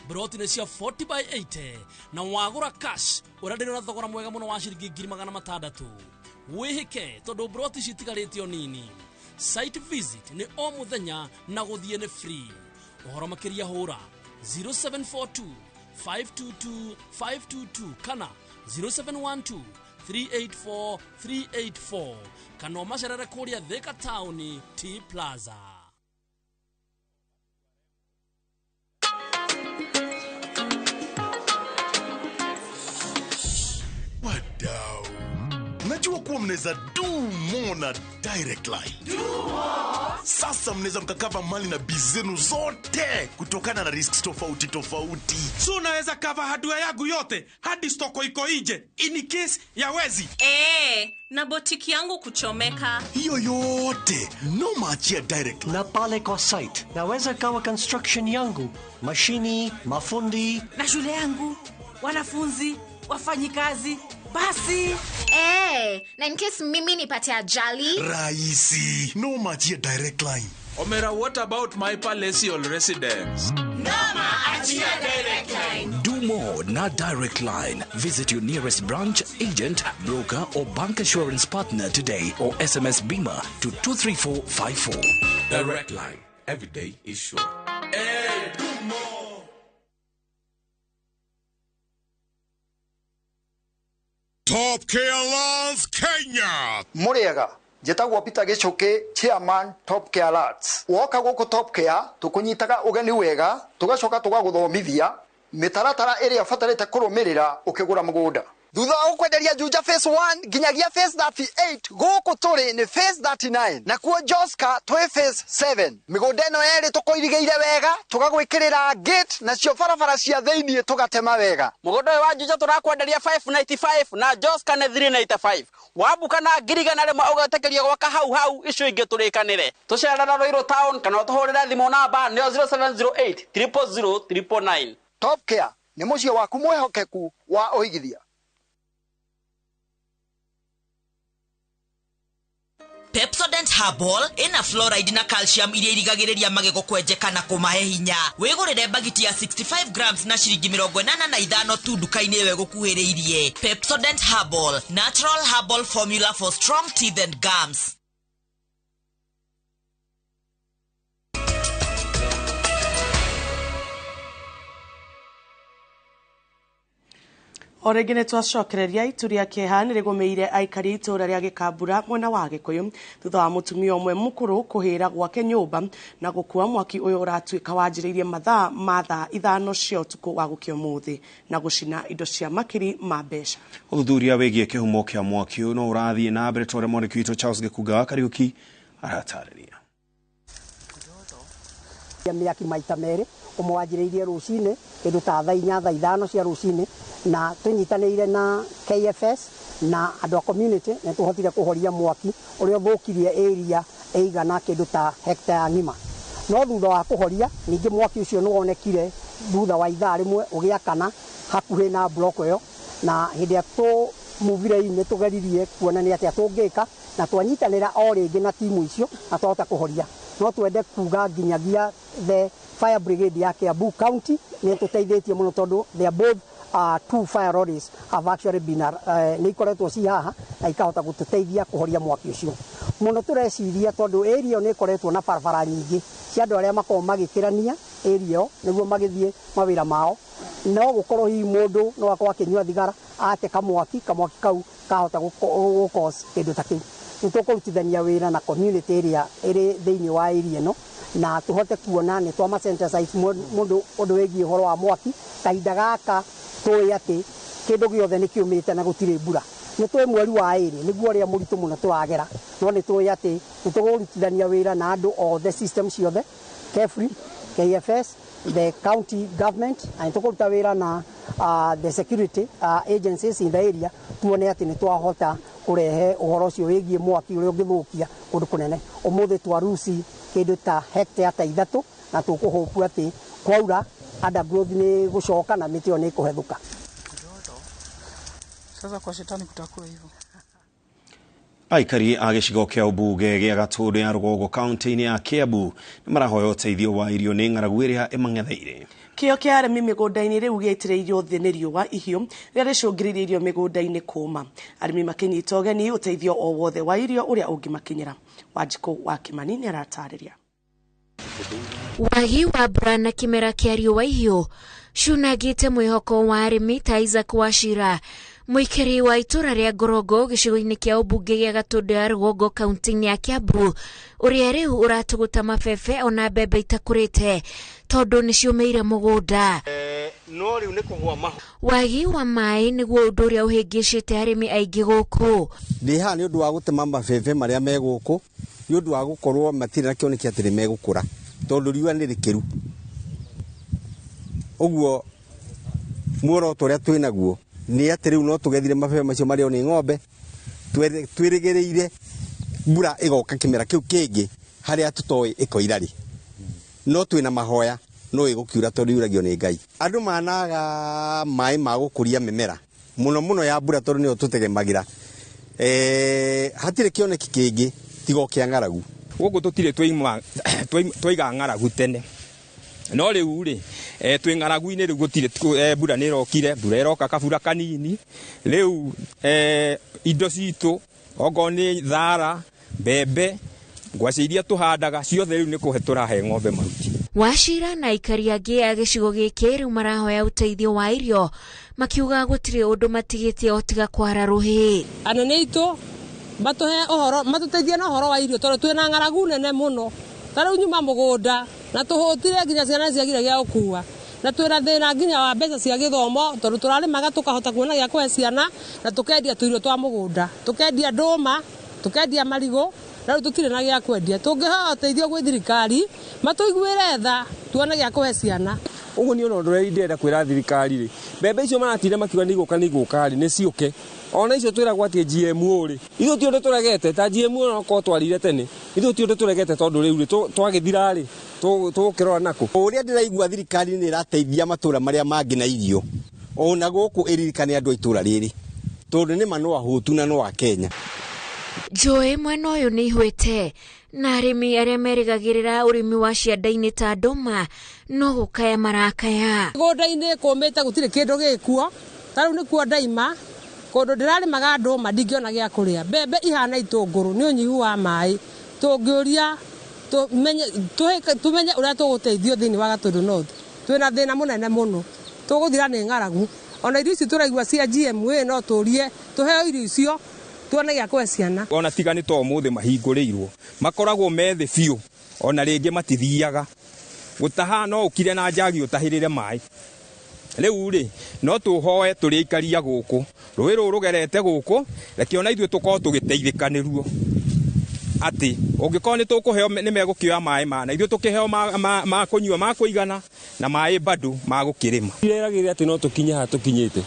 Broti nĩ cia 40 by 80 na wagũra cash ũrenderio na thogora mwega mũno wa ciringi 600,000. Wĩhĩke tondũ broti citigarĩtio nini. Site visit nĩ o mũthenya na gũthiĩ nĩ free. Ũhoro makĩria hũra 0742 522 522 kana 0712 384 384 kana ũmacerere kũrĩa Thika Town T Plaza. Wadau, najua kuwa mnaweza do more na Direct Line. Do more. Sasa mnaweza mkakava mali na biz zenu zote kutokana na risks tofauti tofauti. So unaweza cover hardware yangu yote hadi stoko iko nje in case ya wezi. Na botiki yangu kuchomeka. Hiyo yote no maachia Direct Line. Na pale kwa site naweza kawa construction yangu, mashini, mafundi na shule yangu, wanafunzi, wafanyikazi. Basi. Na in case mimi nipate ajali. Rahisi. No machia Direct Line. Omera, what about my palatial residence? Noma achia Direct Line. Do more na Direct Line. Visit your nearest branch, agent, broker or bank assurance partner today or SMS BIMA to 23454. Direct Line. Every day is sure. Hey, do more. Top Care Lands Kenya. Muriega, njĩtagwo Peter Gichuki, chairman Top Care Lands. Woka gũkũ Top Care tũkũnyitaga ũgeni wega, tũgacoka tũgagũthomithia mĩtaratara ĩrĩa ũbatarĩte kũrũmĩrĩra ũkĩgũra mũgũnda. Thutha wa gũkwenderia Juja phase 1 nginyagia phase 38, gũkũ tũrĩ nĩ phase 39, nakuo Joska twĩ phase 7. Mĩgũnda ĩno yerĩ tũkũirigĩire wega, tũgagwĩkĩrĩra gate, nacio barabara cia thĩiniĩ tũgatema wega. Mũgũnda ũyũ wa Juja tũrakwenderia 595 na Joska nĩ 395. Wambuka na 100,000 ũgetĩkĩrio gwaka hau hau, icio ingĩ tũrĩkanĩre. Tũcerera Ruiru town kana ũtũhũrĩre thimũ namba nĩyo 0708 000 999. Top Care nĩ mũciĩ waku mwĩhokeku wa ũigithia. Pepsodent Herbal ina fluoride na calcium iria irigagĩrĩria magego kwenjeka na kũmahe hinya. Wĩgũrĩre bagiti ya 65 grams na ciringi 85 tu nduka-inĩ ĩyo ĩgũkuhĩrĩirie. Pepsodent Herbal, natural herbal formula for strong teeth and gums. O rĩngĩ nĩ twacokereria itu rĩa kĩeha nĩ rĩgũmĩire aikari itũũra rĩa Gĩkambura mwena wa Gĩkũyũ thutha wa mũtumia ũmwe mũkũrũ kũhĩra gwake nyũmba na gũkua. Mwaki ũyũ ũratuĩka wanjĩrĩirie mathaa ma thaa 5 cia ũtukũ wa gũkĩa ũmũthĩ na gũcina indo cia makiri ma mbeca. Ũthuthuria wĩgiĩ kĩhumo kĩa mwaki ũyũ no ũrathiĩ na mbere ta ũrĩa mwandĩki witũ Charles Gĩkunga wa Kariũki aratarĩria. Mĩaki maita merĩ, ũmwe wanjĩrĩirie rũcinĩ kĩndũ ta thaa 4 thaa 5 cia rũcinĩ, na tũnyitanĩire na KFS na andũ a community nĩ tũhotire kũhoria mwaki ũrĩa ũthũkirie area ĩigana kĩndũ ta hectare ng'ima. No thutha wa kũhoria ningĩ mwaki ũcio nĩ wonekire thutha wa ithaa rĩmwe ũgĩakana hakuhĩ na block ĩyo, na hĩndĩ ĩrĩa tũmuvire-inĩ tũgeririe kuona nĩ atĩa tũngĩka, na twanyitanĩra o rĩngĩ na timu icio na twahota kũhoria. No twende kuga nginyagia the fire brigade ya Kiambu County nĩ tũteithĩtie mũno tondũ they are both two fire lorries have actually been nĩ ikoretwo ci haha na ikahota gũtũteithia kũhoria mwaki ũcio. Mũno tũreciria tondũ area ĩyo nĩ ĩkoretwo na barabara nyingĩ cia andũ arĩa makoragwo magĩkĩrania area ĩyo nĩguo magĩthiĩ mawĩra mao. No gũkorwo hihi mũndũ no akorwo akĩnyua thigara ate kamwaki kau kahota gũ cause kĩndũ ta kĩu. Nĩ tũkũrutithania wĩra na community ĩrĩa ĩrĩ thĩinĩ wa area ĩno na tũhote kuona nĩ twama sensitize mũndũ ũndũ wĩgiĩ ũhoro wa mwaki. Kahinda gaka tũĩ atĩ kĩndũ gĩothe nĩ kĩũmĩte na gũtirĩ mbura. Nĩ tũĩ mweri wa 2 nĩguo ũrĩa mũritũ mũno tũragera, no nĩ tũĩ atĩ nĩ tũkũrutithania wĩra na andũ othe, system ciothe, KEFRI, KFS, the county government, na nĩ tũkũruta wĩra na the security agencies in the area tuone atĩ nĩ twahota kũrehe ũhoro ũcio wĩgiĩ mwaki ũrĩa ũngĩthũkia kũndũ kũnene. Ũmũthĩ twaruci kĩndũ ta hectare ta 3 na tũkũhũpu atĩ kwaura undergrowth nĩ gũcoka na mĩtĩ ĩyo nĩ ĩkũhethũka. Sasa kwa shetani kutakuwa hivyo. Aikari a gĩcigo kĩa ũmbunge gĩa Gatũndũ ya Rũgongo kaunti-inĩ ya Kiambu nĩ marahoya ũteithio wa irio nĩ ng'aragu ĩrĩa ĩmang'etheire. Kĩo kĩa arĩmi mĩgũnda-inĩ rĩu gĩitĩrĩirio thĩ nĩ riũa ihiũ rĩrĩa rĩcũngĩrĩirie irio mĩgũnda-inĩ kũũma. Arĩmi makĩnyita ũgeni ũteithio o wothe wa irio ũrĩa ũngĩmakinyĩra. Wanjikũ wa Kĩmani nĩ aratarĩria. Wagi wa mbura na kĩmera kĩa riũa ihiũ cunangĩte mwĩhoko wa arĩmi ta Isaac Wachira, mũikari wa itũra rĩa Ngorongo gĩcigo-inĩ kĩa ũmbunge gĩa Gatũndũ ya Rũgongo kaunti-inĩ ya Kiambu, ũrĩa rĩu ũratũgũta mabebe ona mbembe itakũrĩte tondũ nĩciũmĩire mũgũnda. No rĩu nĩ kũgũa mahu. Wagi wa maĩ nĩguo ũndũ ũrĩa ũhĩngĩcĩte arĩmi aingĩ gũkũ. Ndĩ haha nĩ ũndũ wa gũtema mabebe marĩa me gũkũ, nĩ ũndũ wa gũkorwo matirĩ na kĩoneki atĩ nĩ megũkũra tondũ riũa nĩ rĩkĩru. Ũguo muoroto ũrĩa twĩ naguo nĩ atĩ rĩu no tũgethire mabebe macio marĩo nĩ ng'ombe, twĩrĩgĩrĩire mbura ĩgoka kĩmera kĩu kĩngĩ harĩa tũtoĩ ĩkoira rĩ. No twĩna mahoya no ĩgũkiura tondũ yuragio nĩ Ngai. Andũ managa maĩ ma gũkũria mĩmera mũno mũno ya mbura tondũ nĩyo tũtegemagĩra. Hatirĩ kĩoneki kĩngĩ tiga o kĩa ng'aragu. Gũkũ tũtirĩ twaiga ng'aragu tene. No rĩu rĩ, twĩ ng'aragu-inĩ rĩu gũtirĩ mbura nĩ ĩrokire, mbura ĩroka kabura kanini. Rĩu indo citũ okorwo nĩ thara, mbembe, ngwacĩ iria tũhandaga ciothe rĩu nĩ kũhe tũrahe ng'ombe mahuti. Wachira na aikari angĩ a gĩcigo gĩkĩ rĩu marahoya ũteithio wa irio makiuga gũtirĩ ũndũ matigĩtie o tiga kwara rũhĩ. Anene aitũ matũhe ũhoro, matũteithie na ũhoro wa irio tondũ twĩna ng'aragu nene mũno. Ta rĩu nyuma mũgũnda na tũhũtire nginya ciana ciagire gĩa gũkua. Na twĩna thĩna nginya wa mbeca cia gĩthomo tondũ tũrarĩmaga tũkahota kuona gĩa kũhe ciana na tũkendia tũirio twa mũgũnda, tũkendia ndũma, tũkendia marigũ, na rĩu tũtirĩ na gĩa kwendia. Tũngĩhoya ũteithio gwĩ thirikari matũiguĩre tha tuone gĩa kũhe ciana. Ũguo niĩ ona ũndũ ũrĩa ndĩrenda kwĩra thirikari rĩ, mbembe icio maratinda makiuga nĩ igũka nĩ igũka rĩ, nĩ ciũke. Ona icio twĩragwo atĩ GMO rĩ, ithuĩ ti ũndũ tũregete, ta GMO no korwo twarire tene, ithuĩ ti ũndũ tũregete tondũ rĩu rĩ, twagĩthira rĩ, tũgũkĩrora nakũ. Ũrĩa ndĩraigua thirikari nĩ ĩrateithia matũra marĩa mangĩ na irio, ona gũkũ ĩririkane andũ a itũra rĩrĩ, tondũ nĩ ma no ahũtu na no a Kenya. Njũĩ mwena ũyũ nĩ ihwĩte na arĩmi arĩa merĩgagĩrĩra ũrĩmi wa cianda-inĩ ta ndũma no gũkaya marakaya. Mĩgũnda-inĩ kũmĩte gũtirĩ kĩndũ gĩkuo, ta rĩu nĩkuo ndaima, kũndũ ndĩrarĩmaga ndũma ndingĩona gĩa kũrĩa, mbembe ihana itũngũrũ nĩ ũnyihu wa maĩ. Tũngĩũria tũmenye ũrĩa tũgũteithio thĩinĩ wa Gatũndũ North. Twĩna thĩna mũnene mũno, tũgũthira nĩ ng'aragu. Ona irio ici tũraigua cia GMO no tũrie tũheo irio icio tuone gĩa kũhe ciana. Ona tiga nĩ to ũmũthĩ mahingũrĩirwo, makoragwo me thĩ biũ, ona rĩngĩ matithiaga. Gũtaha no ũkire na njagi ũtahĩrĩre maĩ. Rĩu rĩ, no tũhoe tũrĩ aikaria gũkũ, rũĩ rũrũ rũgerete gũkũ, reke ona ithuĩ tũkorwo tũgĩteithĩkanĩruo. Atĩ ũngĩkorwo nĩ tũkũheo nĩ megũkĩoya maĩ mana, ithuĩ tũkĩheo ma kũnyua ma kũigana na maĩ bado ma gũkĩrĩma. Ireragĩrĩra atĩ no tũkinye haha tũkinyĩte,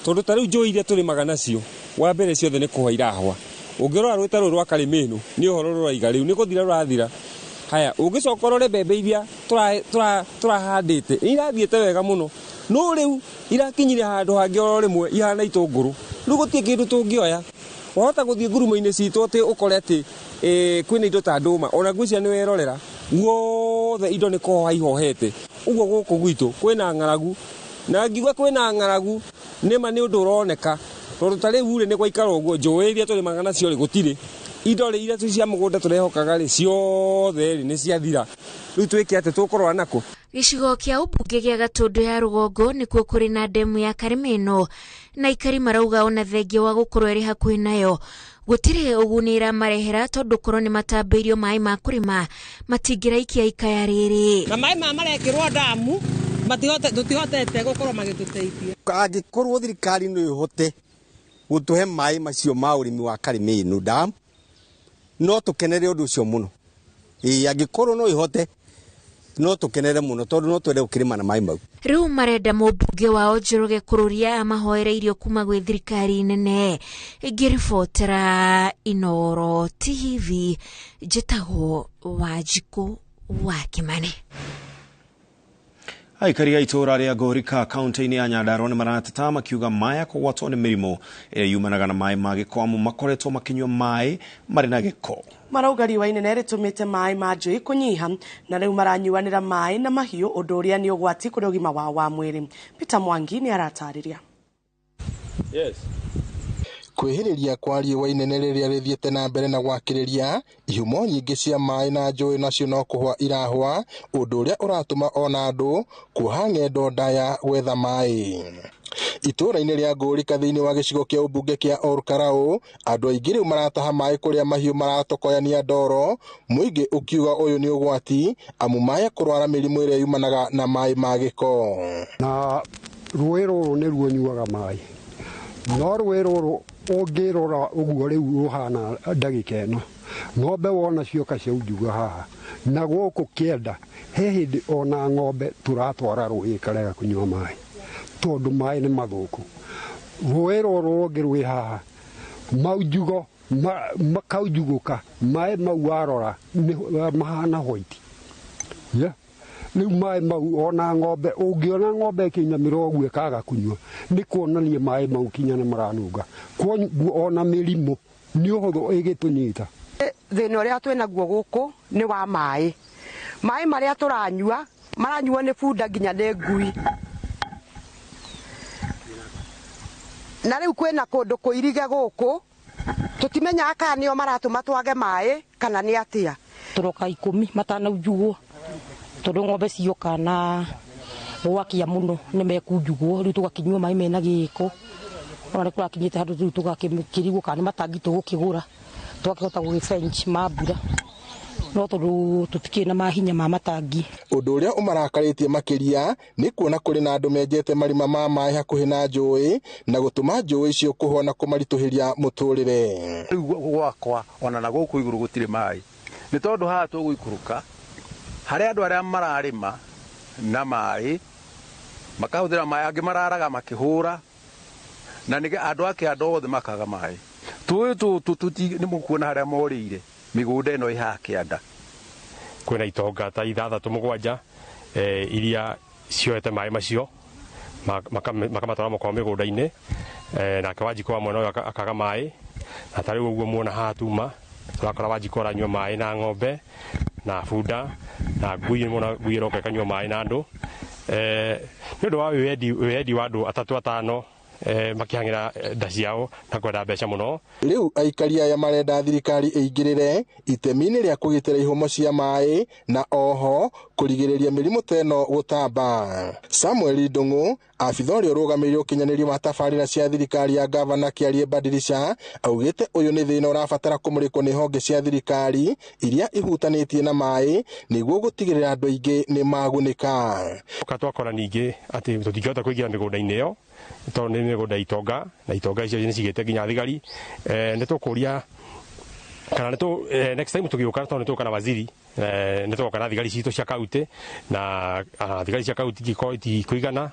tondũ ta rĩu njũĩ iria tũrĩmaga nacio, wa mbere ciothe nĩ kũhwa irahwa. Ũngĩrora rũĩ ta rũrũ rwa Karĩmĩnũ, nĩ ũhoro rũraiga rĩu, nĩ gũthira rũrathira. Haya, ũngĩcoka ũrore mbembe iria tũrahandĩte, nĩ irathiĩte wega mũno, no rĩu irakinyire handũ hangĩ oro rĩmwe ihana itũngũrũ. Rĩu gũtirĩ kĩndũ tũngĩoya. Wahota gũthiĩ ngurumo-inĩ citũ atĩ ũkore atĩ kwĩna indo ta ndũma, ona ngwĩciria nĩ werorera, guothe indo nĩ kũhoha ihohete. Ũguo gũkũ gwitũ kwĩna ng'aragu, na ngiuga kwĩna ng'aragu nĩma nĩ ũndũ ũroneka, tondũ ta rĩu rĩ nĩ gwaikara ũguo, njũĩ iria tũrĩmaga nacio rĩ gũtirĩ. Indo rĩ iria cia mũgũnda tũrehokaga rĩ ciothe rĩ nĩ ciathira. Rĩu twĩke atĩ tũkũrora nakũ? Gĩcigo kĩa ũmbunge gĩa Gatũndũ ya rũgongo nĩkuo kũrĩ na ndemu ya Karĩmĩnũ, na aikari marauga ona thengia wa gũkorwo ĩrĩ hakuhĩ nayo gũtirĩ ũguni ĩramarehera tondũ korwo nĩ matambĩirio maĩ ma kũrĩma matingĩraikia ikaya rĩrĩ. Na maĩ maya marekĩrwo ndamu tũtihotete gũkorwo magĩtũteithia. Angĩkorwo thirikari no ĩhote gũtũhe maĩ macio ma ũrĩmi wa Karĩmĩnũ ndamu, no tũkenere ũndũ ũcio mũno. Ĩĩ, angĩkorwo no ĩhote no tũkenere mũno tondũ no twende gũkĩrĩma na maĩ mau. Rĩu marenda mũmbunge wao Njoroge Kururia amahoere irio kuma gwĩ thirikari nene. Ngĩribotera Inooro TV, njĩtagwo Wanjikũ wa Kĩmani. Aikari a itũũra rĩa Ngorika kaunti-inĩ ya Nyandarua nĩ marateta makiuga maya kũgwatwo nĩ mĩrimũ ĩrĩa yumanaga na maĩ ma gĩko amu makoretwo makĩnyua maĩ marĩ na gĩko. Marauga riũa inene rĩtũmĩte maĩ ma njũĩ kũnyiha na rĩu maranyuanĩra maĩ na mahiũ, ũndũ ũrĩa nĩ ũgwati kũrĩ ũgima wao wa mwĩrĩ. Peter Mwangi nĩ aratarĩria. Yes. Kwĩhĩrĩria kwa riũa inene rĩrĩa rĩthiĩte na mbere na gwakĩrĩria ihumo nyingĩ cia maĩ na njũĩ nacio no kũhwa irahwa, ũndũ ũrĩa ũratũma ona andũ kuoha ng'endo ndaya gwetha maĩ. Itũũra-inĩ rĩa Ngũrika thĩinĩ wa gĩcigo kĩa ũmbunge kĩa Olkalau, andũ aingĩ rĩu marataha maĩ kũrĩa mahiũ maratokoyania ndoro, mũingĩ ũkiuga ũyũ nĩ ũgwati amu maya kũrwara mĩrimũ ĩrĩa yumanaga na maĩ ma gĩko. Na rũĩ rũrũ nĩruo nyuaga maĩ, no rũĩ rũrũ ũngĩrora ũguo rĩu rũhana ndagĩka ĩno, ng'ombe wona cioka ciaunjuga haha na gũkũ kĩenda, he hĩndĩ ona ng'ombe tũratwara rũĩ ĩkarega kũnyua maĩ tondũ maĩ nĩ mathũku. Rũĩ rũrũ rũngĩ rwĩ haha maunjugo makaunjugũka, maĩ mau warora mahana white. Rĩu maĩ mau ona ng'ombe ũngĩona ng'ombe ĩkĩinamĩra ũguo ĩkaga kũnyua nĩ kuonania maĩ mau kinya nĩ maranunga, kwoguo ona mĩrimũ nĩ ũhũthũ ĩgĩtũnyita. Thĩna ũrĩa twĩnaguo gũkũ nĩ wa maĩ. Maĩ marĩa tũranyua maranyuo nĩ bunda nginya nĩ ngui. Na rĩu kwĩna kũndũ kũirige gũkũ tũtimenyaga kana nĩo maratũma twage maĩ kana nĩ atĩa. Tũroka 10 matanaunjugwo tondũ ng'ombe cioka na gwakia mũno nĩ mekunjugwo, rĩu tũgakĩnyua maĩ mena gĩko. Ona nĩ kũrakinyĩte handũ rĩu tũgakĩrigwo kana nĩ matangi tũgũkĩgũra tũgakĩhota gũgĩbench ma mbura. No tondũ tũtikĩrĩ na mahinya ma matangi. Ũndũ ũrĩa ũmarakarĩtie makĩria nĩ kuona kũrĩ na andũ menjete marima ma maĩ hakuhĩ na njũĩ na gũtũma njũĩ icio kũhwa na kũmaritũhĩria mũtũrĩre. Rĩu gwakwa ona na gũkũ igũrũ gũtirĩ maĩ nĩ tondũ haha tũgũikũrũka harĩa andũ arĩa mararĩma na maĩ makahũthĩra maĩ angĩ mararaga makĩhũra na nĩ andũ ake andũ othe makaga maĩ tũĩ tũtũ nĩ mũkuona harĩa morĩire mĩgũnda ĩno ĩ haha kĩanda. Kwĩna itonga ta 6 7 iria cioete maĩ macio makamatwara mũkwa mĩgũnda-inĩ, nake Wanjikũ wa mwena ũyũ akaga maĩ, na ta rĩu ũguo muona haha tuma tũrakora Wanjikũ aranyua maĩ na ng'ombe na bunda na ngui, muona ngui ĩroka ĩkanyua maĩ na andũ, nĩ ũndũ wa wĩyendi wa andũ 3 5 makĩhang'ĩra nda ciao na kwenda mbeca mũno. Rĩu aikari aya marenda thirikari ĩingĩrĩre itemi-inĩ rĩa kũgitĩra ihumo cia maĩ na oho kũrigĩrĩria mĩrimũ ta ĩno gũtamba. Samuel Ndung'u, abitha ũrĩa ũrũgamĩrĩire ũkinyanĩria wa tabarĩra cia thirikari ya gavana Kĩarie Badilisha, augĩte ũyũ nĩ thĩna ũrabatara kũmũrĩkwo nĩ honge cia thirikari iria ihutanĩtie na maĩ nĩguo gũtigĩrĩra andũ aingĩ nĩ magunĩka. Oka twakora ningĩ atĩ tũtingĩhota kũingĩra mĩgũnda-inĩ ĩyo tondũ nĩ mĩgũnda itonga na itonga icio nĩ cigĩte nginya thigari. Nĩ tũkũria kana nĩ next time tũgĩũka tondũ nĩ tũgũka na waziri, nĩ tũgoka na thigari citũ cia kaunti na thigari cia kaunti ingĩkorwo itikũigana,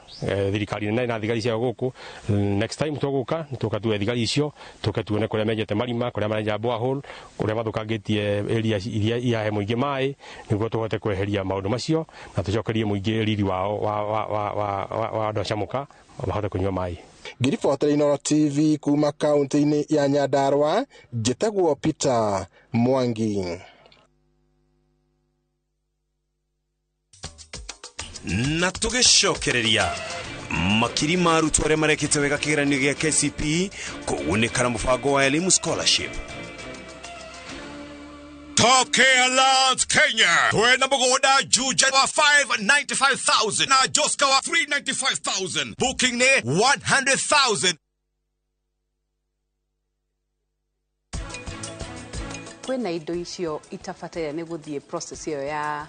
thirikari nene na thigari ciao gũkũ, next time tũgũka nĩ tũka tuoe thigari icio tũke tuone kũrĩa menjete marima, kũrĩa marenja borehole, kũrĩa mathũkangĩtie area iria irahe mũingĩ maĩ nĩguo tũhote kweheria maũndũ macio na tũcokerie mũingĩ riri wao wa andũ a Camuka mahote kũnyua maĩ. Ngiribotera Inooro TV kuma kaunti-inĩ ya Nyandarua, njĩtagwo Peter Mwangi. Na tũgĩcokereria makiri ma arutwo arĩa marekĩte wega kĩgeranio gĩa KCPE kũgunĩka na mũbango wa Elimu Scholarship. Top Care Lands Kenya twena mũgũnda Juja wa 595,000 na Joska wa 395,000, booking nĩ 100,000. Kwĩna indo icio itabataire nĩ gũthiĩ process ĩyo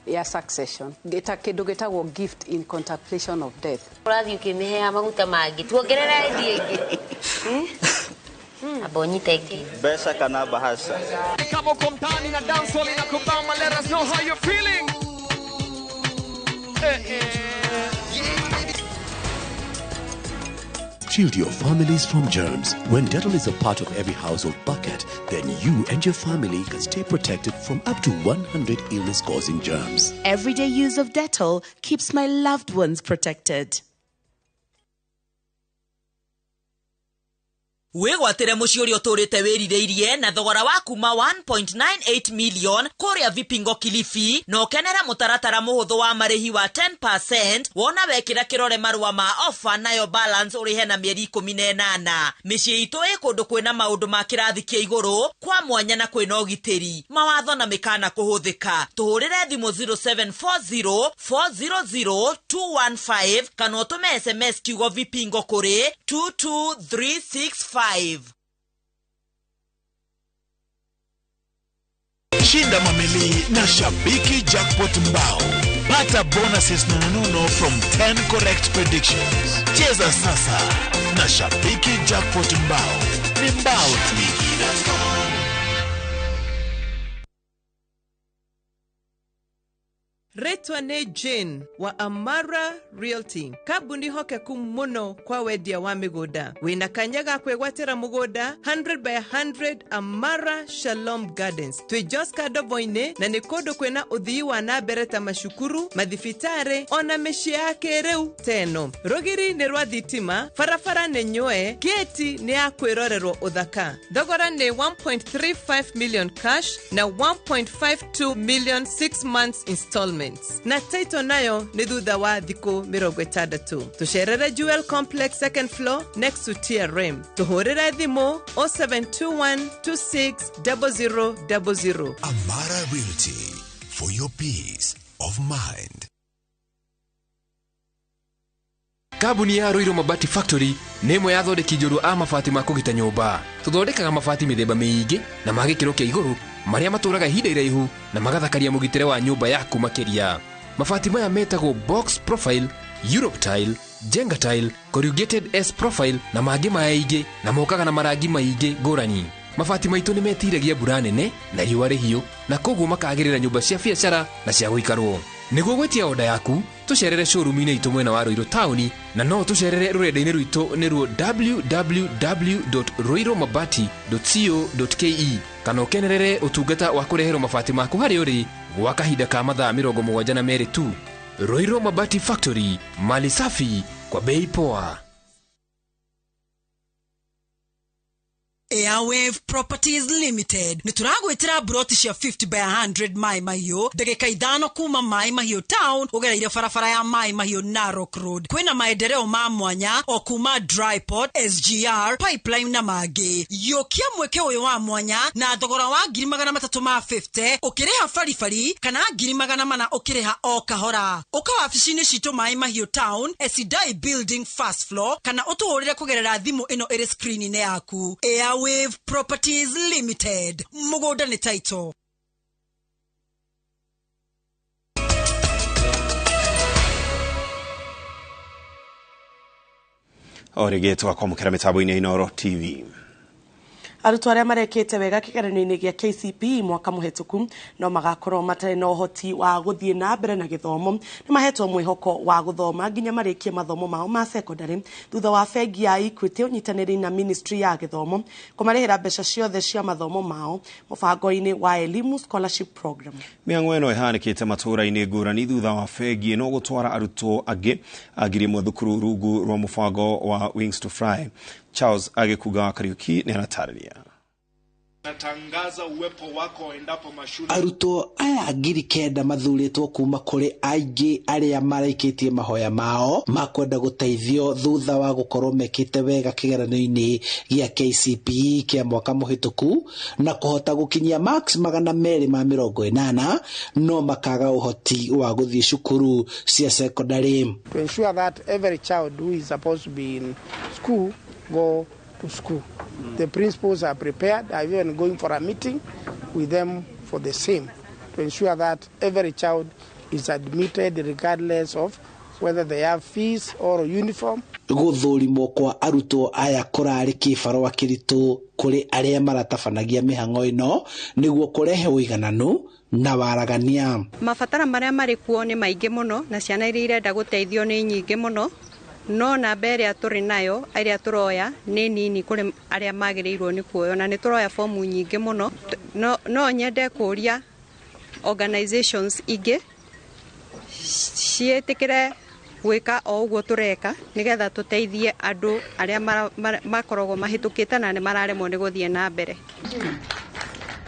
ya succession, ta kĩndũ gĩtagwo gift in contemplation of death. Ũrathiĩ ũkĩmĩheaga maguta mangĩ tuongerera ĩndĩ ĩngĩ abonyita ĩngĩ mbeca kana bahasha. Kama uko mtaani na dancehall inakubamba, let us know how you're feeling. Shield your families from germs. When Dettol is a part of every household bucket, then you and your family can stay protected from up to 100 illness-causing germs. Everyday use of Dettol keeps my loved ones protected. Wĩgwatĩre mũciĩ ũrĩa ũtũrĩte wĩrirĩirie na thogora wa kuma 1.98 million kũrĩa Vipingo Kilifi, na ũkenere mũtaratara mũhũthũ wa marĩhi wa 10% wona wekĩra kĩrore marũa ma ofa, nayo balance ũrĩhe na mĩeri 18. Mĩciĩ itũ ĩ kũndũ kwĩna maũndũ ma kĩrathi kĩa igũrũ kwa mwanya na kwĩna ũgitĩri, mawatho na mĩkana kũhũthĩka. Tũhũrĩre thimũ 0740 400 215 kana ũtũme SMS kiugo Vipingo kũrĩ 22365. Shinda mamili na Shabiki Jackpot Mbao. Pata bonuses nonono from 10 correct predictions. Cheza sasa na Shabiki Jackpot Mbao. Ni mbao tu. Retwa nĩ Jane wa Amara Realty, kambuni hokeku mũno kwa wendia wa mĩgũnda. Wĩna kanya ga kwĩgwatĩra mũgũnda 100 by 100 Amara Shalom Gardens. Twĩ Joska Ndobo-inĩ na nĩ kũndũ kwĩna ũthii wa na mbere ta macukuru, mathibitarĩ ona mĩciĩ ya kĩrĩu teno. Rũgiri nĩ rwa thitima, barabara nĩ nyũe, gĩti nĩ ya kwĩrorerwo ũthaka. Thogora nĩ 1.35 million cash na 1.52 million 6 months installment. Na title nayo nĩ thutha wa thikũ 60. Tũcerere Jewel Complex second floor next to TRM. Tũhũrĩre thimũ 0721 260000. Amara Realty, for your peace of mind. Kambuni ya Ruiru Mabati Factory nĩ ĩmwe ya athondeki njorua a mabati ma kũgita nyũmba. Tũthondekaga mabati mĩthemba mĩingĩ na ma gĩkĩro kĩa igũrũ marĩa matũraga ihinda iraihu na magathakaria mũgitĩre wa nyũmba yaku makĩria. Mabati maya metagwo box profile, Europe tile, Jenga tile, corrugated S profile na mangĩ maingĩ, na mokaga na marangi maingĩ ngũrani. Mabati maitũ nĩ metiragia mbura nene na riũa rĩhiũ, na koguo makagĩrĩra nyũmba cia biacara na cia gũikarwo. Nĩguo gwĩtia oda yaku, tũcerere showroom-inĩ itũ mwena wa Ruiru taũni, na no tũcerere rũrenda-inĩ rwitũ nĩruo www.ruirumabati.co.ke, kana ũkenerere ũtungata wa kũreherwo mabati maku harĩa ũrĩ gwa kahinda ka mathaa 72 tu. Ruiru Mabati Factory, mali safi kwa bei poa. Airwave Properties Limited nĩ tũragwĩtĩra broti cia 50 by 100 Mai Mahiũ, ndagĩka 5 kuma Mai Mahiũ town ũgereire barabara ya Mai Mahiũ Narok Road. Kwĩna maendereo ma mwanya o kuma Dryport, SGR, Pipeline na mangĩ. Yũkia mweke ũyũ wa mwanya na thogora wa 350 ũkĩrĩha baribari kana 400 ũkĩrĩha o kahora. Ũka wabici-inĩ citũ Mai Mahiũ town, Esidai Building first floor, kana ũtũhũrĩre kũgerera thimũ ĩno ĩrĩ screen-inĩ yaku. Airwave Properties Limited, mũgũnda nĩ title. O rĩngĩ tũgakwamũkĩra mĩtambo-inĩ ya Inooro TV. Arutwo arĩa marekĩte wega kĩgeranio-inĩ gĩa KCPE mwaka mũhetũku no magakorwo matarĩ na ũhoti wa gũthiĩ na mbere na gĩthomo nĩ mahetwo mwĩhoko wa gũthoma nginya marĩkie mathomo mao ma secondary thutha wa bengi ya Equity ũnyitanĩri na Ministry ya gĩthomo kũmarĩhĩra mbeca ciothe cia mathomo mao mũbango-inĩ wa Elimu Scholarship Program. Mĩhang'o ĩno ĩhanĩkĩte matũũra-inĩ ngũrani thutha wa bengi ĩno gũtwara arutwo angĩ a 1000 thukuru rungu rwa mũbango wa Wings to Fly. Charles Agĩkunga wa Kariuki nĩ aratarĩria. Natangaza uwepo wako endapo mashule. Arutwo aya 9,000 mathurĩtwo kuma kũrĩ aingĩ arĩa maraikĩtie mahoya mao makwenda gũteithio thutha wa gũkorwo mekĩte wega kĩgeranio-inĩ gĩa KCPE kĩa mwaka mũhĩtũku na kũhota gũkinyia marks 280 no makaga ũhoti wa gũthiĩ cukuru cia secondary. To ensure that every child who is supposed to be in school go to school. The principals are prepared. I'm even going for a meeting with them for the same, to ensure that every child is admitted regardless of whether they have fees or uniform. Gũthũrimwo kwa arutwo aya kũrarĩ kĩbarũa kĩritũ kũrĩ arĩa maratabanagia mĩhang'o ĩno nĩguo kũrehe ũigananu na waragania. Mabatara marĩa marĩ kuo nĩ maingĩ mũno na ciana iria irenda gũteithio nĩ nyingĩ mũno, no namba ĩrĩa tũrĩ nayo ĩrĩa tũroya nĩ nini kũrĩ arĩa magĩrĩirwo nĩ kuoywo, na nĩ tũroya fomu nyingĩ mũno. No nyende kũria organizations ingĩ ciĩtĩkĩre gwĩka o ũguo tũreka nĩgetha tũteithie andũ arĩa makoragwo mahĩtũkĩte na nĩ mararemwo nĩ gũthiĩ na mbere.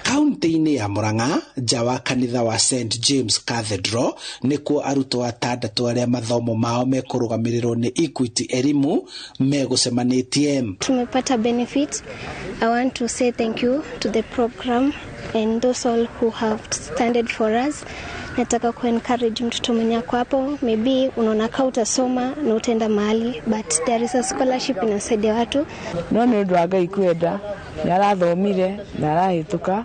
Kaunti-inĩ ya Murang'a, nja wa kanitha wa St James Cathedral, nĩkuo arutwo atandatũ arĩa mathomo mao mekũrũgamĩrĩrwo nĩ Equity Elimu megũcemanĩtie. Tumepata benefit. I want to say thank you to the program and those all who have standed for us. Nataka ku encourage mtoto mwenye ako hapo, maybe unaona kama utasoma na utaenda mahali, but there is a scholarship inasaidia watu. No nĩ ũndũ wa Ngai kwenda, nĩ arathomire na arahĩtũka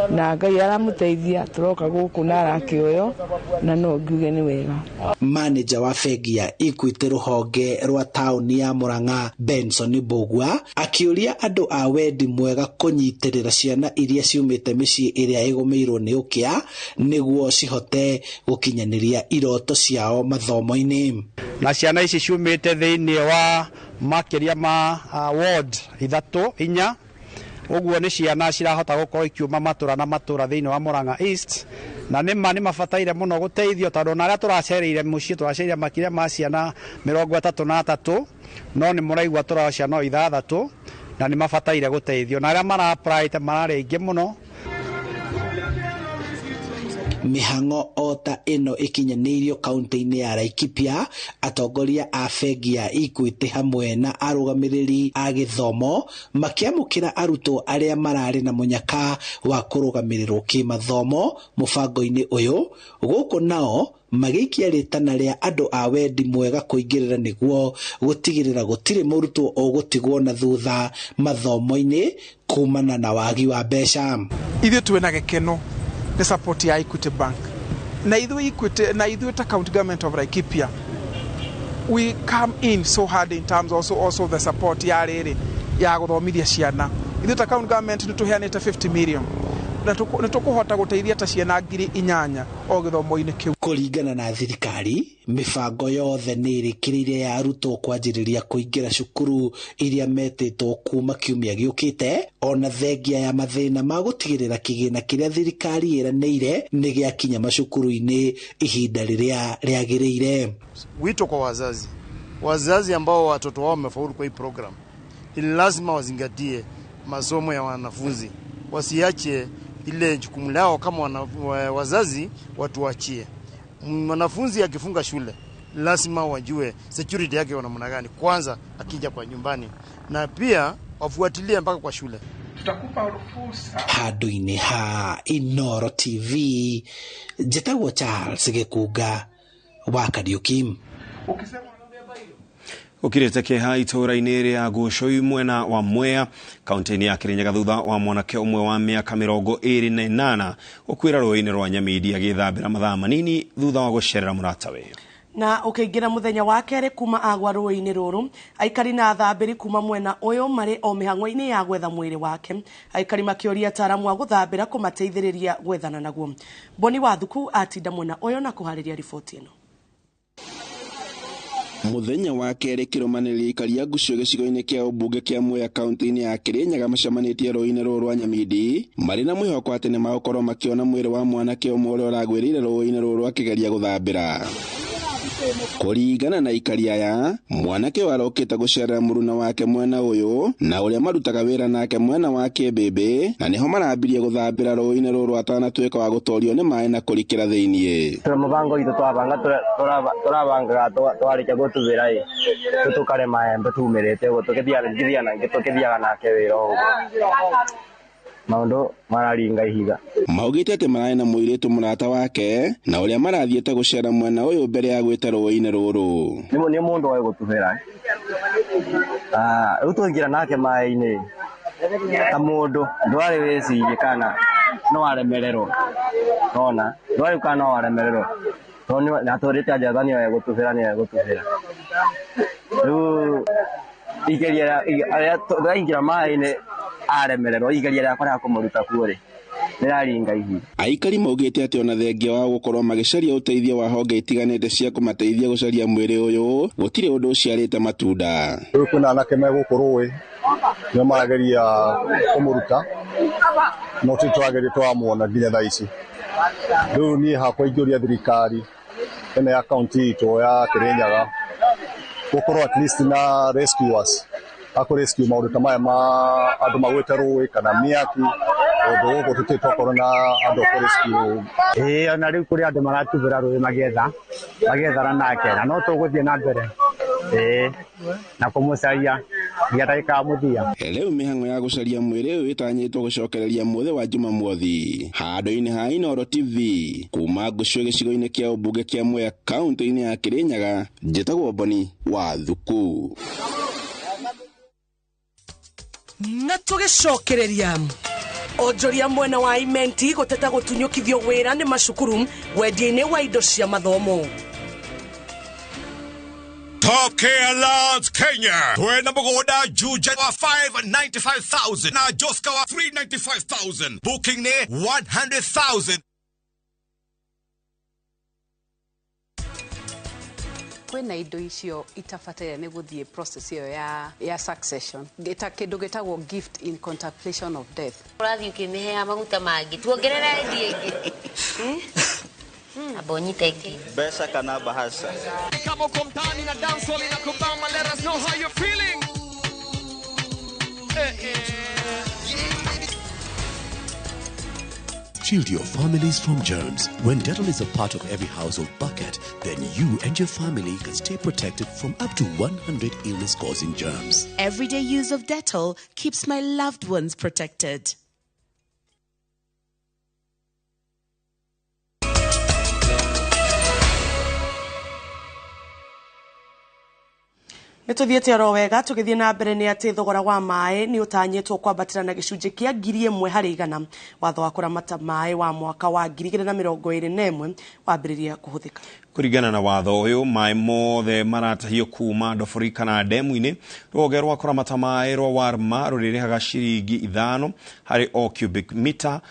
na Ngai aramũteithia, tũroka gũkũ na arakĩoyo na no ngiuge nĩ wega. Manager wa bengi ya Equity rũhonge rwa taũni ya Murang'a Benson Mbugua akĩũria andũ a wendi mwega kũnyitĩrĩra ciana iria ciumĩte mĩciĩ ĩrĩa ĩgũmĩirwo nĩ ũkĩa nĩguo cihote gũkinyanĩria iroto ciao mathomo-inĩ. Na ciana ici ciumĩte thĩinĩ wa makĩria ma ward 3 4, ũguo nĩ ciana cirahota gũkorwo ikiuma matũra na matũra thĩinĩ wa Murang'a East, na nĩ mabataire mũno gũteithio tondũ ona arĩa tũracereire mũciĩ tũracereire makĩria ma ciana 33, no nĩ mũraigua tũroya ciana 6 na nĩ mabataire gũteithio, na arĩa mara-apply mararĩ aingĩ mũno. Mĩhang'o o ta ĩno ĩkinyanĩirio kaunti-inĩ ya Laikipia, atongoria a bengi ya Equity hamwe na arũgamĩrĩri a gĩthomo makĩamũkĩra arutwo arĩa mararĩ na mũnyaka wa kũrũgamĩrĩrwo kĩmathomo mũbango-inĩ ũyũ. Gũkũ nao magĩikia rĩtana rĩa andũ a wendi mwega kũingĩrĩra nĩguo gũtigĩrĩra gũtirĩ mũrutwo ũgũtigwo na thutha mathomo-inĩ kumana na wagi wa mbeca. Ithuĩ twĩna gĩkeno nĩ support ya Equity Bank na ithuĩ Equity na ithuĩ ta county government of Laikipia, we come in so hard in terms also the support ya rĩrĩ ya gũthomithia ciana. Ithuĩ ta county government nĩ tũheanĩte 50 million na nĩ tũkũhota gũteithia ta ciana 8,000 o gĩthomo-inĩ kĩu. Kũringana na thirikari, mĩbango yothe nĩ ĩrĩkĩrĩire ya arutwo kwanjĩrĩria kũingĩra cukuru iria metĩtwo kuma kiumia gĩũkĩte, ona thengia ya mathĩna ma gũtigĩrĩra kĩgĩna kĩrĩa thirikari ĩranĩire nĩ gĩakinya macukuru-inĩ ihinda rĩrĩa rĩagĩrĩire. Wito kwa wazazi, wazazi ambao watoto wao wamefaulu kwa hii program, ni lazima wazingatie masomo ya wanafunzi, wasiache ile jukumu lao kama wazazi, watuachie. Mwanafunzi akifunga shule lazima wajue security yake wana namna gani kwanza akija kwa nyumbani, na pia wafuatilie mpaka kwa shule. Tutakupa fursa. Handũ-inĩ ha Inooro TV, njĩtagwo Charles Gĩkunga wa Kariuki. Gũkirĩte kĩeha itũũra-inĩ rĩa Gũcũi mwena wa Mwea kaunti-inĩ ya Kĩrĩnyaga thutha wa mwanake ũmwe wa mĩaka 28 gũkuĩra rũĩ-inĩ rwa Nyamindi agĩthambĩra mathaa manini thutha wa gũcerera mũratawe. Na ũkĩingĩra mũthenya wa kerĩ kuma agwa rũĩ-inĩ rũrũ, aikari na athambĩri kuma mwena ũyũ marĩ o mĩhang'o-inĩ ya gwetha mwĩrĩ wake, aikari makĩũria ataaramu a gũthambĩra kũmateithĩrĩria gwethana naguo. Boni Wathuku atinda mwena ũyũ na kũharĩria riboti ĩno. Muthenya wa kerĩ kĩrũmanĩrĩrio aikari a Ngucio gĩcigo-inĩ kĩa ũmbunge kĩa Mwea kaunti-inĩ ya Kĩrĩnyaga macemanĩtie rũĩ-inĩ rũrũ rwa Nyamindi marĩ na mwĩhoko atĩ nĩ magũkorwo makĩona mwĩrĩ wa mwanake ũmwe ũrĩa ũragwĩrĩire rũĩ-inĩ rũrũ akĩgeria gũthambĩra. Kũringana na aikari aya, mwanake ũyũ arokĩte gũcerera mũruna wake mwena ũyũ na ũrĩa marutaga wĩra nake mwena wa Kĩmbĩmbĩ, na nĩho marambirie gũthambĩra rũĩ-inĩ rũrũ atanatuĩka wa gũtorio nĩ maĩ na kũrikĩra thĩiniĩ. Tũrĩ mũbango witũ twabanga tũrabangaga twarĩkia gũtubĩra ĩ tũtukare maembe tumĩrĩte ũguo tũkĩthiaga nake wĩra ũguo maũndũ mararinga ihiga. Maugĩte atĩ mararĩ na mũirĩtu mũrata wake na ũrĩa marathiĩte gũcera mwena ũyũ mbere ya gwĩta rũĩ-inĩ rũrũ. Nĩ mũndũ oĩ gũtubĩra, rĩu twaingĩra nake maĩ-inĩ ta mũndũ ndwarĩ wĩcirie kana no aremererwo, ona ndwarĩ kana no aremererwo tondũ atũrĩte anjatha nĩoe gũtubĩra nĩoe gũtubĩra. Rĩu igeria twaingĩra maĩ-inĩ aremererwo igeria rĩakwa rĩa kũmũruta kuo rĩ nĩraringa ihiga. Aikari maugĩte atĩ ona thengia wa gũkorwo magĩcaria ũteithio wa honge itiganĩte cia kũmateithia gũcaria mwĩrĩ ũyũ, gũtirĩ ũndũ ũciarĩte matunda. Rĩu kwĩna anake me gũkũ rũĩ nĩo marageria kũmũruta no tũtirĩ tũrageria tũramuona nginya thaa ici. Rĩu niĩ hakwa ingĩũria thirikari ĩno ya kaunti itũ ya Kĩrĩnyaga gũkorwo at least na rescuers akũ rescue maũndũ ta maya ma andũ magwĩte rũĩ kana mĩaki, ũndũ gũkũ tũtirĩ twakorwo na andũ a rescue. Ĩĩ ona rĩu kũrĩ andũ maratubĩra rũĩ magĩethana nake na no tũgũthiĩ na mbere ĩĩ na kũmũcaria nginya ndagĩka ya mũthia. Rĩu mĩhang'o ya gũcaria mwĩrĩ ũyũ ĩtanyĩtwo gũcokereria mũthĩ wa Jumamothi handũ-inĩ ha Inooro TV kuma Ngucio gĩcigo-inĩ kĩa ũmbunge kĩa Mwea kaunti-inĩ ya Kĩrĩnyaga, njĩtagwo Boni Wathuku. Na tũgĩcokereria onjoria mwena wa Imenti gũteta gũtunyũkithio wĩra nĩ macukuru wendia-inĩ wa indo cia mathomo. Tokea Lands Kenya twena mũgũnda Juja wa 595,000 na Joska wa 395,000, booking nĩ 100,000. Kwĩna indo icio itabataire nĩ gũthiĩ process ĩyo ya succession, kĩndũ gĩtagwo gift in contemplation of death. Ũrathiĩ ũkĩmĩheaga maguta mangĩ tuongerera ĩndĩ ĩngĩ amba ũnyite ĩngĩ. Mbeca kana bahasha. Kama uko mtaani na dancehall inakubamba, let us know how you're feeling. Shield your families from germs. When Dettol is a part of every household bucket, then you and your family can stay protected from up to 100 illness-causing germs. Everyday use of Dettol keeps my loved ones protected. Nĩ tũthiĩte oro wega tũgĩthiĩ na mbere nĩ atĩ thogora wa maĩ nĩ ũtanyĩtwo kwambatĩra na gĩcunjĩ kĩa 1,100%. Watho wa kũramata maĩ wa mwaka wa 2021 wambĩrĩria kũhũthĩka. Kũringana na watho ũyũ, maĩ mothe maratahio kuma ndobori kana ndemu-inĩ, rũhonge rwa kũramata maĩ rwa Warma rũrĩrĩhaga ciringi 5 harĩ o cubic mita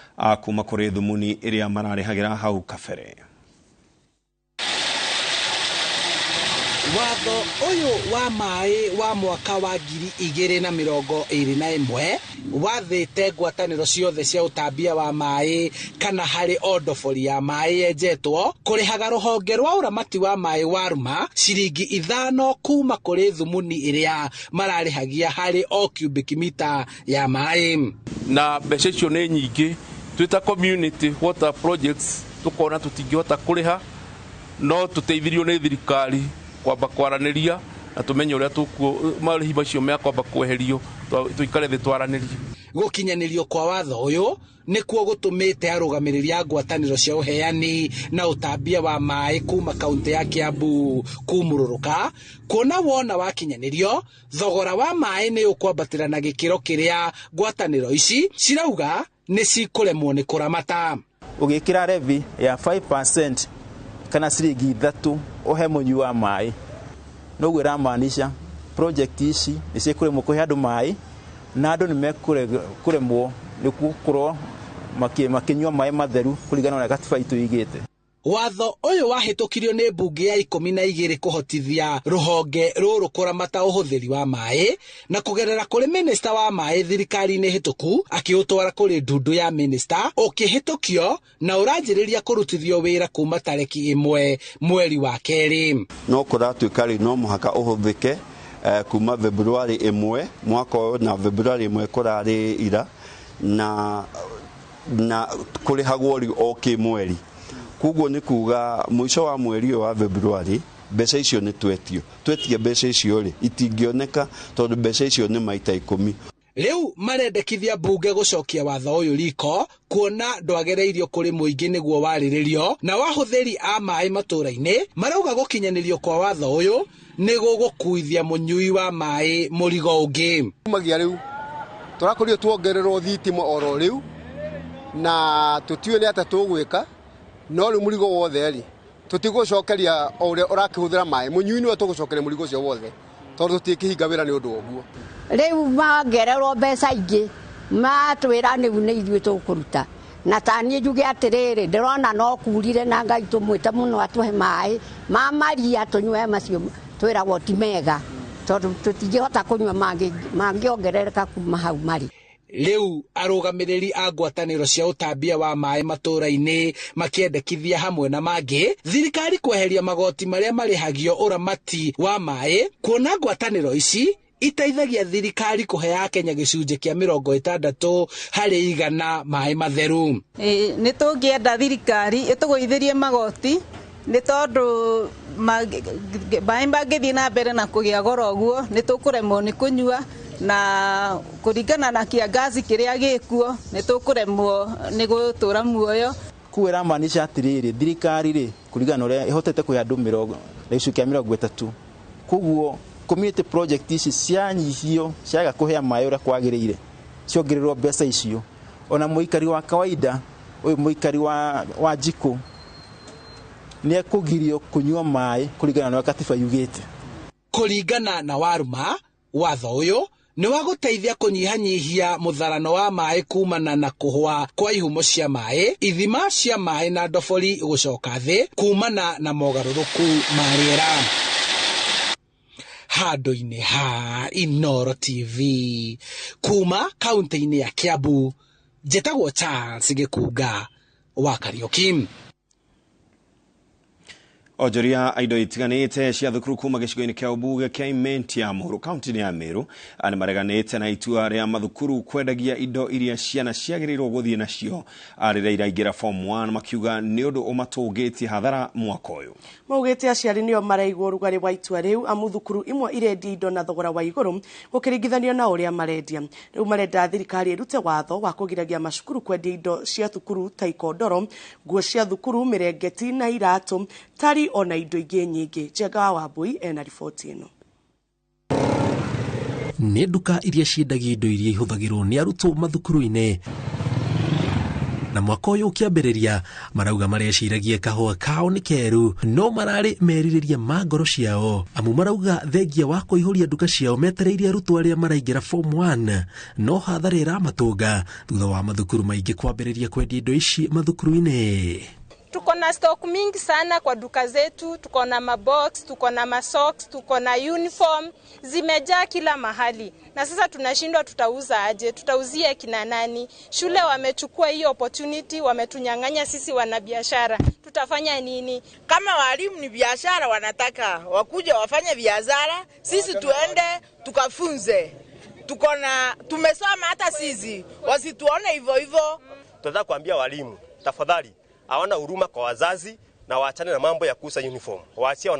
kuma kũrĩ thumuni ĩrĩa mararĩhagĩra hau kabere. Watho ũyũ wa maĩ wa mwaka wa 2021 wathĩte ngwatanĩro ciothe cia ũtambia wa maĩ kana harĩ o ndobori ya maĩ yenjetwo kũrĩhaga rũhonge rwa ũramati wa maĩ Warma ciringi 5 kuma kũrĩ thumuni ĩrĩa mararĩhagia harĩ o cubic mita ya maĩ. Na mbeca icio nĩ nyingĩ, twĩ ta community water projects tũkona tũtingĩhota kũrĩha, no tũteithirio nĩ thirikari kwamba kwaranĩria na tumenye ũrĩa marĩhi macio mekwamba kweherio, tũikare thĩ twaranĩrie. Gũkinyanĩrio kwa watho ũyũ nĩkuo gũtũmĩte arũgamĩrĩri a ngwatanĩro cia ũheani na ũtambia wa maĩ kuma kaunti ya Kiambu kumũrũrũka, kuona wona wakinyanĩrio thogora wa maĩ nĩ ũkwambatĩra na gĩkĩro kĩrĩa ngwatanĩro ici cirauga nĩ cikũremwo nĩ kũramata. Ũgĩkĩra levy ya 5% kana ciringi 3 ũhe mũnyui wa maĩ, noguo ĩramaanisha project ici nĩ cikũremwo kũhe andũ maĩ na andũ nĩ mekũremwo nĩ gũkorwo makĩnyua maĩ matheru kũringana na katiba itũ ĩigĩte. Watho ũyũ wahĩtũkirio nĩ mbunge ya 12 kũhotithia rũhonge rũrũ kũramata ũhũthĩri wa maĩ na kũgerera kũrĩ minista wa maĩ thirikari-inĩ hĩtũku akĩũtwara kũrĩ ndundu ya minista ũkĩhĩtũkio na ũranjĩrĩria kũrutithio wĩra kuma tarĩki 1 mweri wa 2. No kũratuĩka rĩu no mũhaka ũhũthĩke kuma February 1 mwaka ũyũ, na February 1 kũrarĩ ira na kũrĩhagwo rĩu o kĩmweri. Koguo nĩ kuga mũico wa mweri ũyũ wa February mbeca icio nĩ twetio, twetia mbeca icio rĩ itingĩoneka tondũ mbeca icio nĩ maita 10. Rĩu marendekithia mbunge gũcokia watho ũyũ riko kuona ndwagereirio kũrĩ mũingĩ nĩguo warĩrĩrio, na wahũthĩri a maĩ matũũra-inĩ marauga gũkinyanĩrio kwa watho ũyũ nĩ gũgũkuithia mũnyui wa maĩ mũrigo ũngĩ. Kumagia rĩu tũrakorirwo tuongererwo thitima oro rĩu na tũtiũĩ nĩ atĩa tũgwĩka, no rĩu mũrigo wothe rĩ tũtigũcokeria o ũrĩa ũrakĩhũthĩra maĩ, mũnyui nĩwe tũgũcokeria mũrigo ũcio wothe tondũ tũtingĩhinga wĩra nĩ ũndũ wa ũguo. Rĩu mongererwo mbeca ingĩ matwĩra rĩu nĩ ithuĩ tũkũruta, na ta niĩ njuge atĩrĩrĩ, ndĩrona no kurire na Ngai tũmwĩte mũno atũhe maĩ ma maria tũnyue, macio twĩragwo ti mega tondũ tũtingĩhota kũnyua mangĩongerereka kuma hau marĩ. Rĩu arũgamĩrĩri a ngwatanĩro cia ũtambia wa maĩ matũũra-inĩ makĩendekithia hamwe na mangĩ thirikari kweheria magoti marĩa marĩhagio ũramati wa maĩ, kuona ngwatanĩro ici iteithagia thirikari kũhe Akenya gĩcunjĩ kĩa 60 harĩ igana maĩ matheru. Nĩ tũngĩenda thirikari ĩtũgũithĩrie magoti nĩ tondũ maĩ mangĩthiĩ na mbere na kũgĩa goro ũguo nĩ tũkũremwo nĩ kũnyua, na kũringana na kĩangazi kĩrĩa gĩkuo nĩ tũkũremwo nĩ gũtũra muoyo. Koguo ĩramaanisha atĩrĩrĩ, thirikari rĩ kũringana na ũrĩa ĩhotete kũhe andũ gĩcunjĩ kĩa 30, koguo community project ici cianyihio ciaga kũhea maĩ ũrĩa kwagĩrĩire ciongererwo mbeca icio, ona mũikari wa kawaida ũyũ mũikari wa njikũ nĩ ekũgirio kũnyua maĩ kũringana na ũrĩa katiba yugĩte. Kũringana na Warma, watho ũyũ nĩ wa gũteithia kũnyihanyihia mũtharano wa maĩ kumana na kũhwa kwa ihumo cia maĩ, ithima cia maĩ na ndobori gũcoka thĩ kumana na mogarũrũku ma rĩera. Handũ-inĩ ha Inooro TV kuma kaunti-inĩ ya Kiambu, njĩtagwo Charles Gĩkunga wa Kariuki. Onjoria a indo itiganĩte cia thukuru kuma gĩcigo-inĩ kĩa ũmbunge kĩa Imenti ya Mũhuro kaunti-inĩ ya Meru nĩ mareganĩte na itua rĩa mathukuru kwendagia indo iria ciana ciagĩrĩirwo gũthiĩ nacio rĩrĩa iraingĩra form 1, makiuga nĩ ũndũ ũmatũngĩtie hathara mwaka ũyũ. Maugĩte aciari nĩo maraigua ũrugarĩ wa itua rĩu, amu thukuru imwe irendia indo na thogora wa igũrũ gũkĩringithanio na ũrĩa marendia. Rĩu marenda thirikari ĩrute watho wa kũgiragia macukuru kwendia indo cia thukuru ta ikondoro, nguo cia thukuru, mĩrengeti na iratũ, tari ona indo ingĩ nyingĩ. Njenga wa Wambui ena riboti ĩno. Nĩ nduka iria ciendagia indo iria ihũthagĩrwo nĩ arutwo mathukuru-inĩ. Na mwaka ũyũ ũkĩambĩrĩria marauga mareciragia kahũa kao nĩ keru no mararĩ merirĩria ma ngoro ciao, amu marauga thengia wa kũihũria nduka ciao metereire arutwo arĩa maraingĩra form 1 no hathara ĩramatũnga thutha wa mathukuru maingĩ kwambĩrĩria kwendia indo ici mathukuru-inĩ. Tuko na stock mingi sana kwa duka zetu, tuko na mabox, tuko na masocks, tuko na uniform, zimejaa kila mahali. Na sasa tunashindwa tutauza aje, tutauzia kina nani? Shule wamechukua hiyo opportunity, wametunyang'anya sisi wanabiashara. Tutafanya nini? Kama walimu ni biashara wanataka, wakuja wafanye biashara, sisi tuende tukafunze. Tuko na tumesoma hata sisi, wasituone hivyo hivyo. Tunataka kuambia walimu, tafadhali hawana huruma kwa wazazi na waachane na mambo ya kuuza uniform. Waachie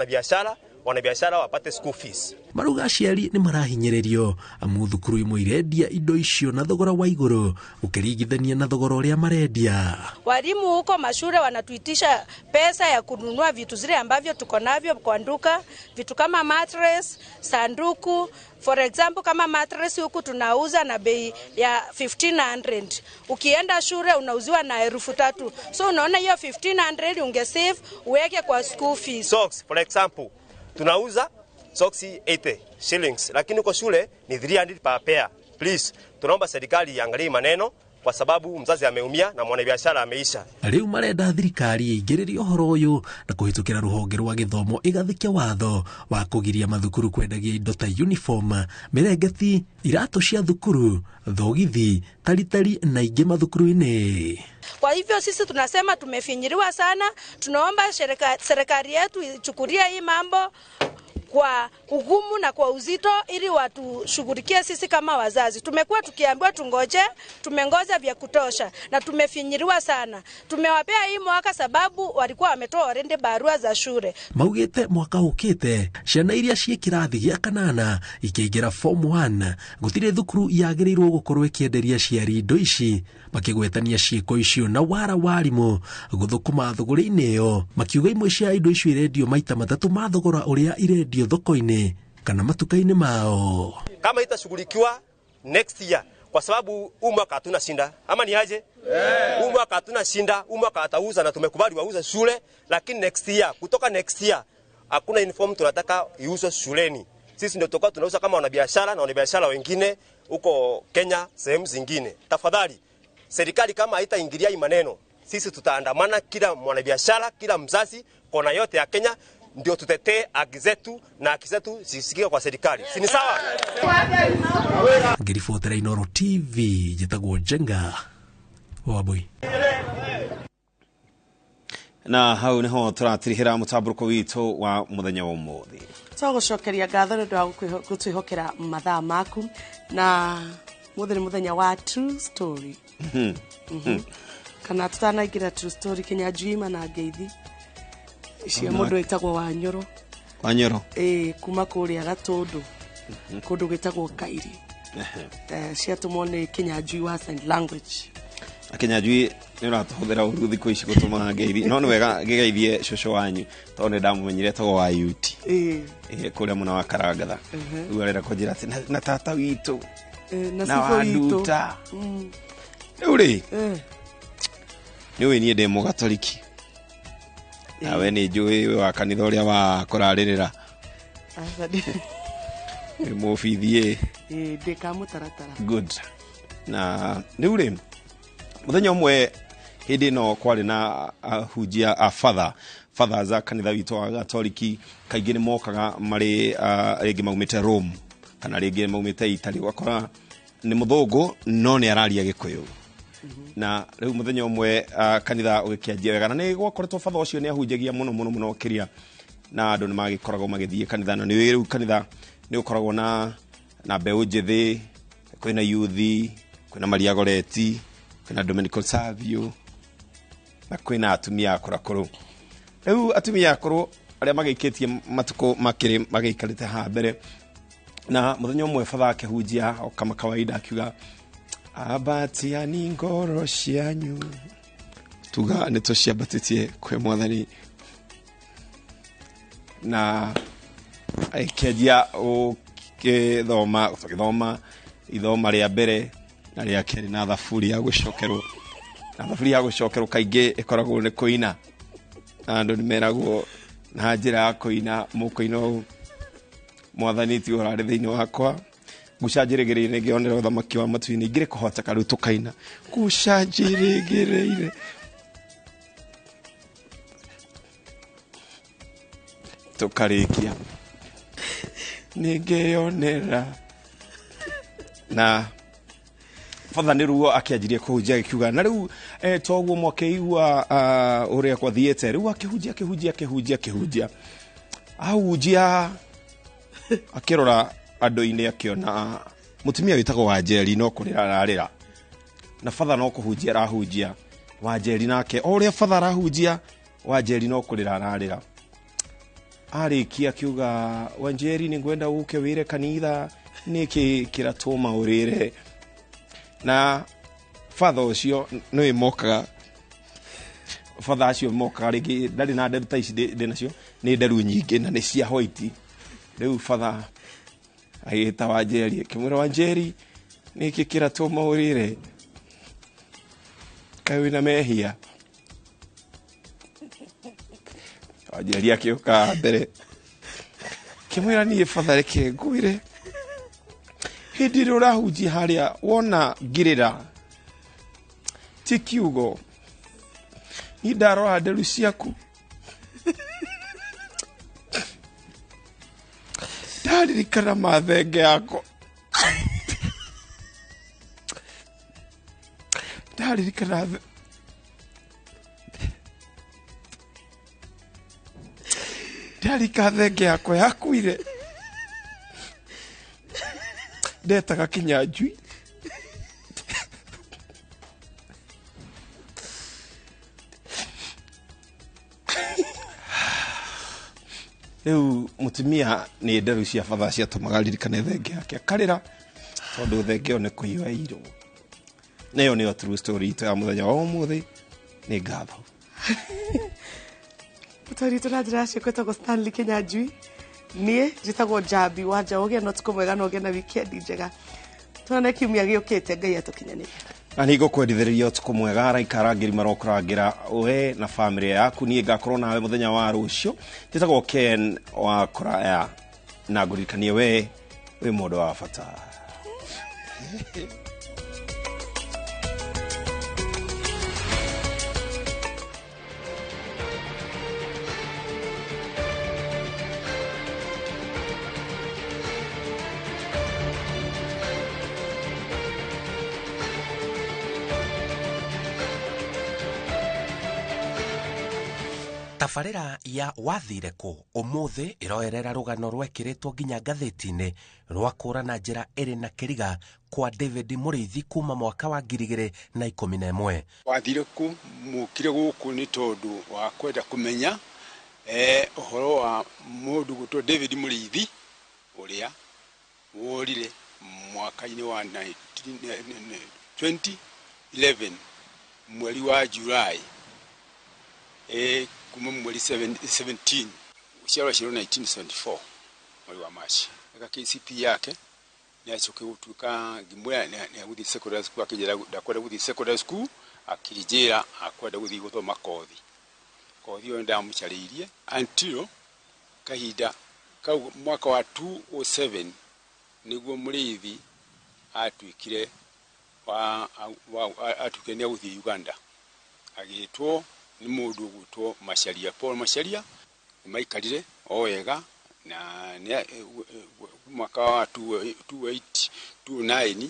wanabiashara wapate school fees. Marauga aciari nĩ marahinyĩrĩrio amu thukuru imwe irendia indo icio na thogora wa igũrũ ũkĩringithania na thogora ũrĩa marendia. Walimu huko mashule wanatuitisha pesa ya kununua vitu zile ambavyo tuko navyo kwa duka, vitu kama mattress, sanduku. For example, kama mattress huku tunauza na bei ya 1500. Ukienda shule unauziwa na 3000. So unaona hiyo 1500 ungesave uweke kwa school fees. Socks, for example, tunauza socks 80 shillings, lakini kwa shule ni 300 per pair. Please, tunaomba serikali iangalie maneno kwa sababu mzazi ameumia na mwanabiashara ameisha. Rĩu marenda thirikari ĩingĩrĩrie ũhoro ũyũ na kũhĩtũkĩra rũhonge rwa gĩthomo ĩgathĩke watho wa kũgiria mathukuru kwendagia indo ta uniform, mĩrengeti, iratũ cia thukuru, thogithi, taritari na ingĩ mathukuru-inĩ. Kwa hivyo sisi tunasema tumefinyiriwa sana, tunaomba serikali yetu ichukulie hii mambo kwa ugumu na kwa uzito ili watushughulikie sisi kama wazazi. Tumekuwa tukiambiwa tungoje, tumengoja vya kutosha na tumefinyiriwa sana. Tumewapea hii mwaka sababu walikuwa wametoa already barua za shule. Maugite mwaka ukite ciana iria ciĩ kĩrathi gĩa kanana ikĩingĩra form 1 gũtirĩ thukuru yagĩrĩirwo gũkorwo ĩkĩenderia aciari indo ici, makĩgwetania ciĩko icio na wara warimũ gũthũkũma thũgũrĩ-inĩ ĩyo, makiuga imwe cia indo icio irendio maita matatũ ma thogora ũrĩa irendio thoko-inĩ kana matuka-inĩ mao. Kama itashughulikiwa next year, kwa sababu huu mwaka hatuna shinda, ama ni aje? Huu mwaka hatuna shinda, huu mwaka atauza na tumekubali wauze shule, lakini next year, kutoka next year hakuna uniform tunataka iuzwe shuleni. Sisi ndio tutakuwa tunauza kama wanabiashara na wanabiashara wengine huko Kenya sehemu zingine. Tafadhali serikali kama haitaingilia hii maneno, sisi tutaandamana, kila mwanabiashara, kila mzazi, kona yote ya Kenya, ndio tutetee haki zetu na haki zetu zisikike kwa serikali. Si ni sawa? Ngiribotera Inooro TV, njĩtagwo Njenga Wambui. Na hau niho tũratirihĩra mũtambũrũko witũ wa mũthenya wa ũmũthĩ. Tũgũcokeria ngatho nĩ ũndũ wa gũtwĩhokera mathaa maku, na mũthĩ nĩ mũthenya wa true story. Kana tũtanaingĩra true story, Kĩnyanjui na ngeithi cia mũndũ wĩtagwo Wanyoro. Wanyoro? Kuma kũrĩa Gatũndũ, kũndũ gwĩtagwo Kairi. Ciatũmwo nĩ Kĩnyanjui wa sign language. Kĩnyanjui nĩ ũratũhũthĩra ũru thikũ ici gũtũma ngeithi, no nĩ wega ngĩgeithie cũcũ wanyu tondũ nĩ ndamũmenyire etagwo wa Yuti kũrĩa mwena wa Karangatha. Rĩu arenda kũnjĩra atĩ na tata witũ na Wanduta. Rĩu rĩ, nĩ ũĩ niĩ ndĩ mũgatoliki, nawe nĩ njũĩ wĩ wa kanitha ũrĩa wa kũrarĩrĩra. Wĩ mũbithi ĩ. Ndĩ ka mũtaratara. Good. Na rĩu rĩ, mũthenya ũmwe hĩndĩ ĩno kwarĩ na ahunjia a fathers a kanitha witũ wa Gatoliki, kaingĩ nĩ mokaga marĩ rĩngĩ maumĩte Rome kana rĩngĩ maumĩte Italy, ũgakora nĩ mũthũngũ no nĩ araria Gĩkũyũ. Na rĩu mũthenya ũmwe kanitha ũgĩkĩanjia wega, na nĩ gwakoretwo father ũcio nĩ ahunjagia mũno mũno mũno kĩria, na andũ nĩ magĩkoragwo magĩthiĩ kanitha, na nĩ rĩu kanitha nĩ ũkoragwo na mbeũ njĩthĩ, kwĩna youth, kwĩna Maria Goretti, kwĩna Dominico Savio, na kwĩna atumia akũrakũrũ. Rĩu atumia akũrũ arĩa magĩikĩtie matukũ makĩrĩ magĩikarĩte haha mbere, na mũthenya ũmwe batha akĩhunjia o kama kawaida akiuga ambatiani ngoro cianyu, tuga nĩ tũciambatĩtie kwĩ Mwathani, na akĩanjia Tũgĩthoma tũgĩthoma ithoma rĩa mbere na rĩa kerĩ na thaburi ya gũcokerwo, na thaburi ya gũcokerwo kaingĩ ĩkoragwo nĩ kũina, na andũ nĩ meragwo na njĩra ya kũina, mũkũina ũũ: Mwathani tiwe ũrarĩ thĩinĩ wakwa, nguca njĩrĩgĩrĩire ngĩonera ũthamaki wa matu-inĩ, ingĩrĩ kũhoteka rĩu tũkaina nguca njĩrĩgĩrĩire tũkarĩkia nĩngĩonera. Na batha nĩ ruo akĩanjirie kũhunjia agĩkiuga na rĩu toguo mwakĩigua ũrĩa kwathiĩte. Rĩu akĩhunjia akĩhunjia akĩhunjia akĩhunjia ahunjia, akĩrora andũ-inĩ akĩona mũtumia wĩtagwo Wanjeri no kũrĩra ararĩra, na batha no kũhunjia arahunjia. Wanjeri nake o ũrĩa batha arahunjia, Wanjeri no kũrĩra ararĩra. Arĩkia akiuga, "Wanjeri, nĩngwenda ũke wĩre kanitha nĩkĩ kĩratũma ũrĩre." Na batha ũcio nĩwe mokaga, batha acio mokaga rĩngĩ ndarĩ na nderu ta ici ndĩ nacio, nĩ nderu nyingĩ na nĩ cia white. Rĩu batha agĩta Wanjeri akĩmwĩra, "Wanjeri, nĩkĩ kĩratũma ũrĩre? Kaĩ wĩna mehia?" Wanjeri akĩũka mbere kĩmwĩra, "Niĩ batha, reke ngwĩre, hĩndĩ ĩrĩa ũrahunjia harĩa wona ngirĩra ti kiugo, niĩ ndarora nderu ciaku ndaririkana mathenge yakwa, ndaririkana ndarika thenge yakwa yakuire ndetaga Kinyanjui." Rĩu mũtumia nĩ nderu cia batha ciatũmaga ririkane thenge yake akarĩra, tondũ thenge ĩyo nĩ kũiywo yairwo. Na ĩyo nĩyo true story itũ ya mũthenya wa ũmũthĩ. Nĩ ngatho. Mũtwari witũ na njĩra ya ciĩko ĩtagwo Stanley Kinyanjui, niĩ njĩtagwo Njambi wa Nja. Ũgĩe na ũtukũ mwega na ũgĩe na wikendi njega. Tuonane kiumia gĩũkĩte, Ngai atũkinyanĩria. Na nĩ ngũkwendithĩrĩria ũtukũ mwega. Araika arangĩri marokũrangĩra we na bamĩrĩ yaku. Niĩ ngakorwo nawe mũthenya wa rũciũ. Njĩtagwo Ken wa Kũraya na ngũririkanie we wĩ mũndũ wa bata. Tabarĩra ya Wathire Kũ ũmũthĩ ĩroerera rũgano rwekĩrĩtwo nginya ngathĩti-inĩ rwa kũra na njĩra ĩrĩ na kĩriga kwa David Mũrĩithi kuma mwaka wa 2011. Wathire kũ? Mũkire gũkũ nĩ tondũ wa kwenda kũmenya ũhoro wa mũndũ gwĩtwo David Mũrĩithi ũrĩa worire mwaka-inĩ wa 2011 mweri wa July, kuma mweri 17, gũciarwo aciarwo 1974 mweri wa March. Eka KCPE yake nĩ acoke gũtuĩka, ngĩmwĩra nĩ agũthiĩ secondary school, akĩnjĩra ndakwenda gũthiĩ secondary school, akĩnjĩra akwenda gũthiĩ gũthoma kothi. Kothi ĩyo ndamũcarĩirie until kahinda kau mwaka wa 2007 nĩguo Mũrĩithi atuĩkire wa, wa atuĩkire nĩ agũthiĩ Uganda, agĩtwo nĩ mũndũ ũgwĩtwo Macharia, Paul Macharia. Nĩ maikarire o wega na mwaka wa 28 29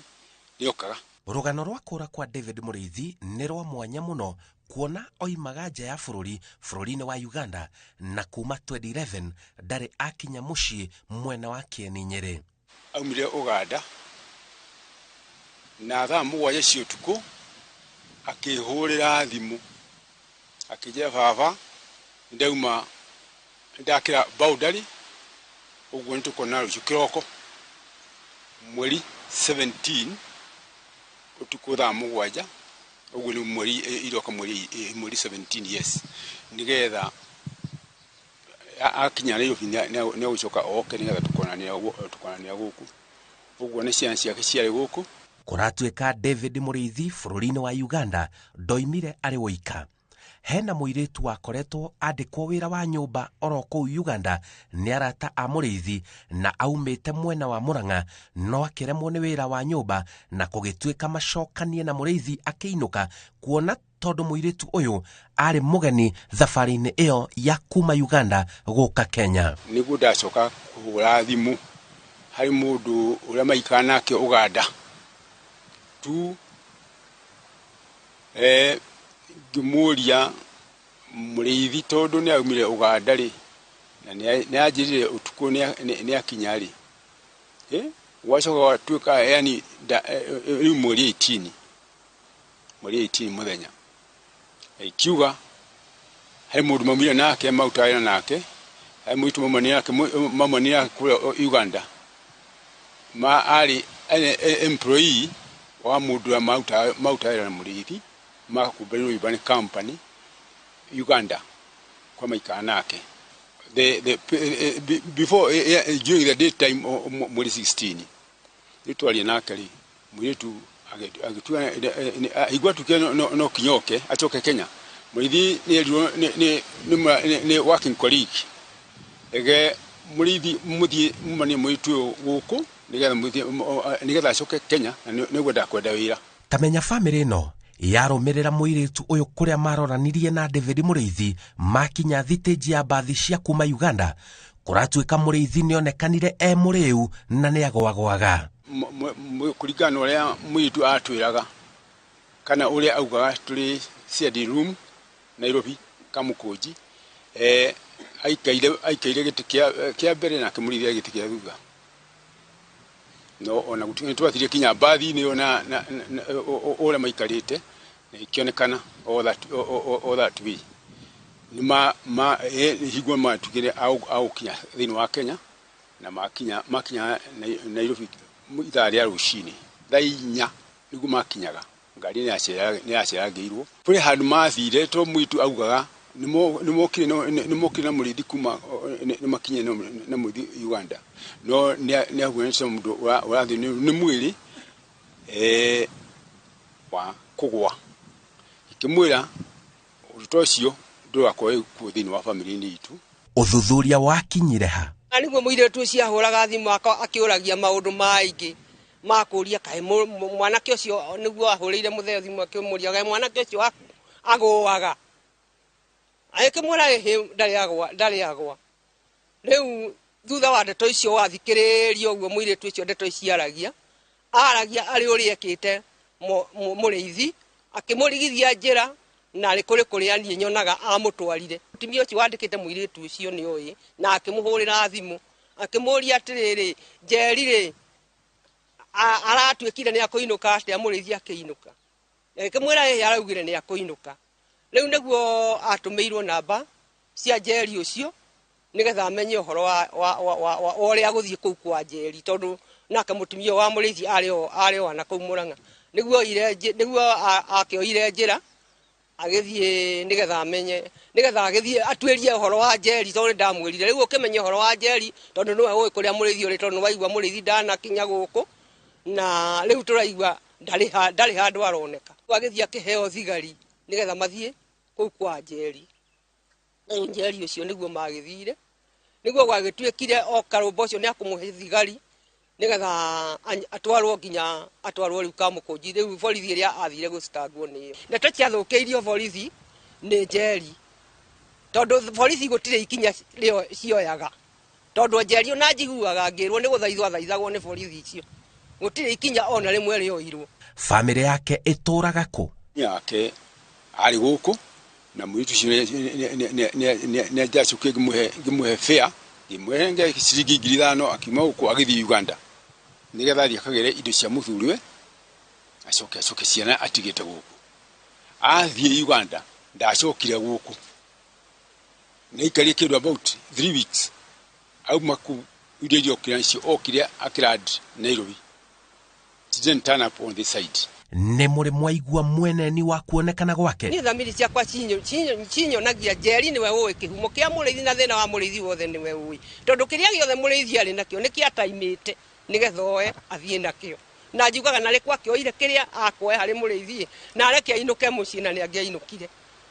nĩokaga. Rũgano rwa kũra kwa David Mũrĩithi nĩ rwa mwanya mũno kuona oimaga nja ya bũrũri, bũrũri-inĩ wa Uganda, na kuma 2011 ndarĩ akinya mũciĩ mwena wa Kĩeni Nyĩrĩ. Aumire Uganda na thaa 7 cia ũtukũ akĩhũrĩra thimũ akĩnjĩra, "Baba, ndauma ndakĩra boundary, ũguo nĩ tũkuonana rũciũ kĩroko mweri 17 ũtukũ thaa 7." Ũguo nĩ mweri iroka mweri 17, yes, nĩgetha Akinya Nairobi nĩ agũcoka oke nĩgetha tũkonanĩra gũkũ. Ũguo nĩ ciana ciake ciarĩ gũkũ. Kũratuĩka David Mũrĩithi bũrũri-inĩ wa Uganda ndoimire arĩ woika. Hena mũirĩtu wakoretwo andĩkwo wĩra wa nyũmba oro kũu Uganda nĩ arata a Mũrĩithi na aumĩte mwena wa Murang'a, no akĩremwo nĩ wĩra wa nyũmba na kũgĩtuĩka macokanie na Mũrĩithi akĩinũka, kuona tondũ mũirĩtu ũyũ arĩ mũgeni thabarĩ-inĩ ĩyo ya kuma Uganda gũka Kenya. Nĩguo ndacoka kũhũra thimũ harĩ mũndũ ũrĩa maikara nake Uganda tu, ngĩmũria Mũrĩithi tondũ nĩ aumire Uganda rĩ, na nĩ anjĩrire ũtukũ nĩ akinya rĩ, gwacoka gwatuĩka yani rĩu mweri 18, mweri 18 mũthenya ikiuga harĩ mũndũ maumire nake maruta wĩra nake, harĩ mũirĩtu maumanire nake kũrĩa Uganda, ma arĩ employee wa mũndũ ũrĩa maruta wĩra na Mũrĩithi, makumbanĩrwo Urban Company Uganda kwa maikara nake. The before during the daytime mweri 16 rĩu twaria nake rĩ, mũirĩtu agĩtua igua tuke no kinyoke acoke Kenya. Mũrĩithi nĩ erirwo nĩ working colleague ege Mũrĩithi mũthiĩ mumanie mũirĩtu ũyũ gũkũ nĩgetha acoke Kenya na nĩguo ndakwenda wĩra. Tamenya bamĩrĩ ĩno yarũmĩrĩra mũirĩtu ũyũ kũrĩa maroranirie na David Mũrĩithi makinya thitĩnji ya mbathi cia kuma Uganda. Kũratuĩka Mũrĩithi nĩonekanire e mũrĩu na nĩagwagwaga. Kũringana na ũrĩa mũirĩtu atwĩraga kana ũrĩa augaga tũrĩ CD room Nairobi Kamũkũnji, aikaire gĩtĩ kĩa mbere nake Mũrĩithi gĩtĩ kĩa thutha. No ona gũtuĩka nĩtwathire kinya mbathi-inĩ ĩyo na ũrĩa maikarĩte na ikĩonekana all that way. Nĩ ma hingo matukire agũkinya thĩinĩ wa Kenya na makinya Nairobi ithaa rĩa rũcinĩ thaa 4 nĩguo makinyaga. Ngari nĩ yaceragĩirwo. Kũrĩ handũ mathire to mũirĩtu augaga nĩmokire na Mũrĩithi kuma nĩmakinyire na Mũrĩithi Uganda, no nĩahuanĩte mũndũ ũrathiĩ nĩ mwĩrĩ wa kũgwa. Ikĩmwĩra ũndũ ta ũcio ndũgakorwo kuo thĩinĩ wa bamĩrĩ-inĩ itũ. Ũthuthuria wakinyire ha? Nĩguo mũirĩtu ũcio ahũraga thimũ akĩũragia maũndũ maingĩ makũria kaĩ mwanake ũcio, nĩguo ahũrĩire mũthee thimũ akĩmũria kaĩ mwanake ũcio agũaga, agĩkĩmwĩra ĩhĩ ndarĩ agwa. Rĩu thutha wa ndeto icio wathikĩrĩria ũguo mũirĩtu ũcio ndeto ici aragia arĩ ũrĩa ekĩte Mũrĩithi, akĩmũrigithia njĩra na arĩ kũrĩ kũrĩa niĩ nyonaga amũtwarire. Mũtumia ũcio wandĩkĩte mũirĩtu ũcio nĩ oĩ, na akĩmũhũrĩra thimũ akĩmũria atĩrĩrĩ, Njeri rĩ aratuĩkire nĩ akũinũka atĩa? Mũrĩithi akĩinũka, akĩmwĩra ĩhĩ araugire nĩ akũinũka. Rĩu nĩguo atũmĩirwo namba cia Njeri ũcio nĩgetha amenye ũhoro wa ũrĩa agũthiĩ kũu kwa Njeri, tondũ nake mũtumia wa Mũrĩithi arĩ o na kũu Mũrang'a. Nĩguo akĩoire njĩra agĩthiĩ nĩgetha amenye, nĩgetha agĩthiĩ atuĩrie ũhoro wa Njeri, tondũ nĩndamwĩrire rĩu ũkĩmenye ũhoro wa Njeri, tondũ nĩwe ũĩ kũrĩa Mũrĩithi ũrĩ, tondũ nĩwaigua Mũrĩithi ndanakinya gũkũ, na rĩu tũraigua ndarĩ handũ aroneka. Agĩthiĩ akĩheo thigari nĩgetha mathiĩ kũu kwa Njeri. Rĩu Njeri ũcio nĩguo magĩthire, nĩguo gwagĩtuĩkire o karũmba ũcio nĩakũmũhe thigari nĩgetha atwarwo nginya atwarwo rĩu Kamũkũnji. Rĩu borithi ĩrĩa athire gũcitangwo nĩyo. Ndeto ciathũkĩirio borithi nĩ Njeri, tondũ borithi gũtirĩ ikinya cioyaga, tondũ Njeri ona njiguaga ngĩrwo nĩ gũthaithwo athaithagwo nĩ borithi icio, gũtirĩ ikinya ona rĩmwe rĩoirwo. Bamĩrĩ yake ĩtũraga kũ? Yake arĩ gũkũ na mũirĩtu ũcio nĩ ndacokire ngĩmũhe fare, ngĩmũhe ciringi 5,000 akiuma gũkũ agĩthiĩ Uganda nĩgetha athiĩ akagĩre indo cia mũthuriwe acoke ciana atigĩte gũkũ. Athiĩ Uganda ndacokire gũkũ, nĩaikarire kĩndũ about 3 weeks auma kũu indo iria okire nacio, okire akĩland Nairobi. She didn't turn up on this side. Nĩ mũrĩ mwaigua mweneni wa kuonekana gwake? Niĩ thamiri ciakwa cinyonagia Njeri nĩwe ũĩ kĩhumo kĩa Mũrĩithi na thĩna wa Mũrĩithi wothe nĩwe ũĩ, tondũ kĩrĩa gĩothe Mũrĩithi arĩ nakĩo nĩkĩo ataimĩte nĩgetha oe athiĩ nakĩo. Na njugaga narĩ kwakĩoire kĩrĩa akuoya harĩ Mũrĩithi na areke ainũke mũciĩ, na nĩangĩainũkire,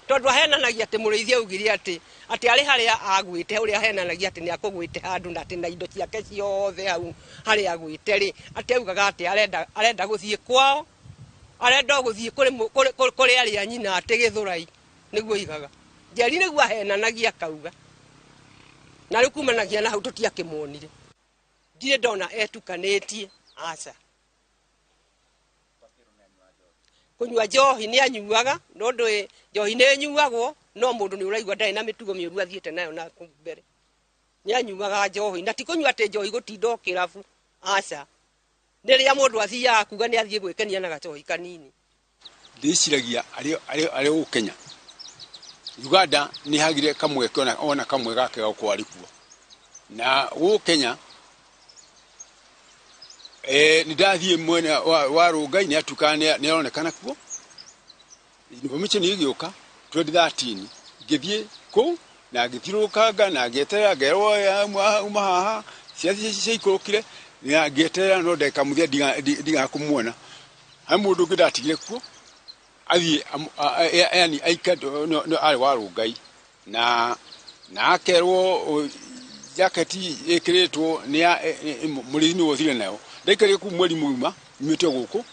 tondũ ahenanagia atĩ Mũrĩithi augire atĩ arĩ harĩa agwĩte, ũrĩa ahenanagia atĩ nĩakũgwĩte handũ na atĩ na indo ciake ciothe hau harĩa agwĩte rĩ, atĩ augaga atĩ arenda gũthiĩ kwao, arenda gũthiĩ kũrĩ arĩa nyina atĩ Gĩthũrai nĩguo aigaga. Njeri nĩguo ahenanagia akauga, na rĩu kumanagia na hau tũtiakĩmuonire, ndirĩ ndona etukanĩtie, aca. Kũnyua njohi nĩ anyuaga, no ndũĩ njohi nĩ ĩnyuagwo, no mũndũ nĩ ũraigua ndarĩ na mĩtugo mĩũru athiĩte nayo na kũu mbere. Nĩ anyuaga njohi, na ti kũnyua atĩ njohi gũtinda o kĩrabu, aca. Nĩ rĩrĩa mũndũ athiaga kuga nĩ athiĩ gwĩkenia na gacohi kanini. Ndĩciragia arĩ gũkũ Kenya, Uganda nĩ hagire kamweke ona kamwe gake ga gũkorwo arĩ kuo. Na gũkũ Kenya nĩ ndathiĩ mwena wa Rũngai, nĩ atuĩkaga nĩ aronekana kuo. Information ĩgĩũka 2013 ngĩthiĩ kũu na ngĩthiũrũrũkanga na ngĩeterera, ngerwo uma haha, ciathiĩ ciaikũrũkire na ngĩeterera, no ndagĩka mũthia ndigana kũmuona. He mũndũ ũngĩ ndatigire kuo athiĩ, yani arĩ wa Rũngai na akerwo jaketi ĩkĩrĩtwo nĩ Mũrĩithi nĩwe ũthire nayo. Ndaikarire kũu mweri mũgima nyumĩte gũkũ,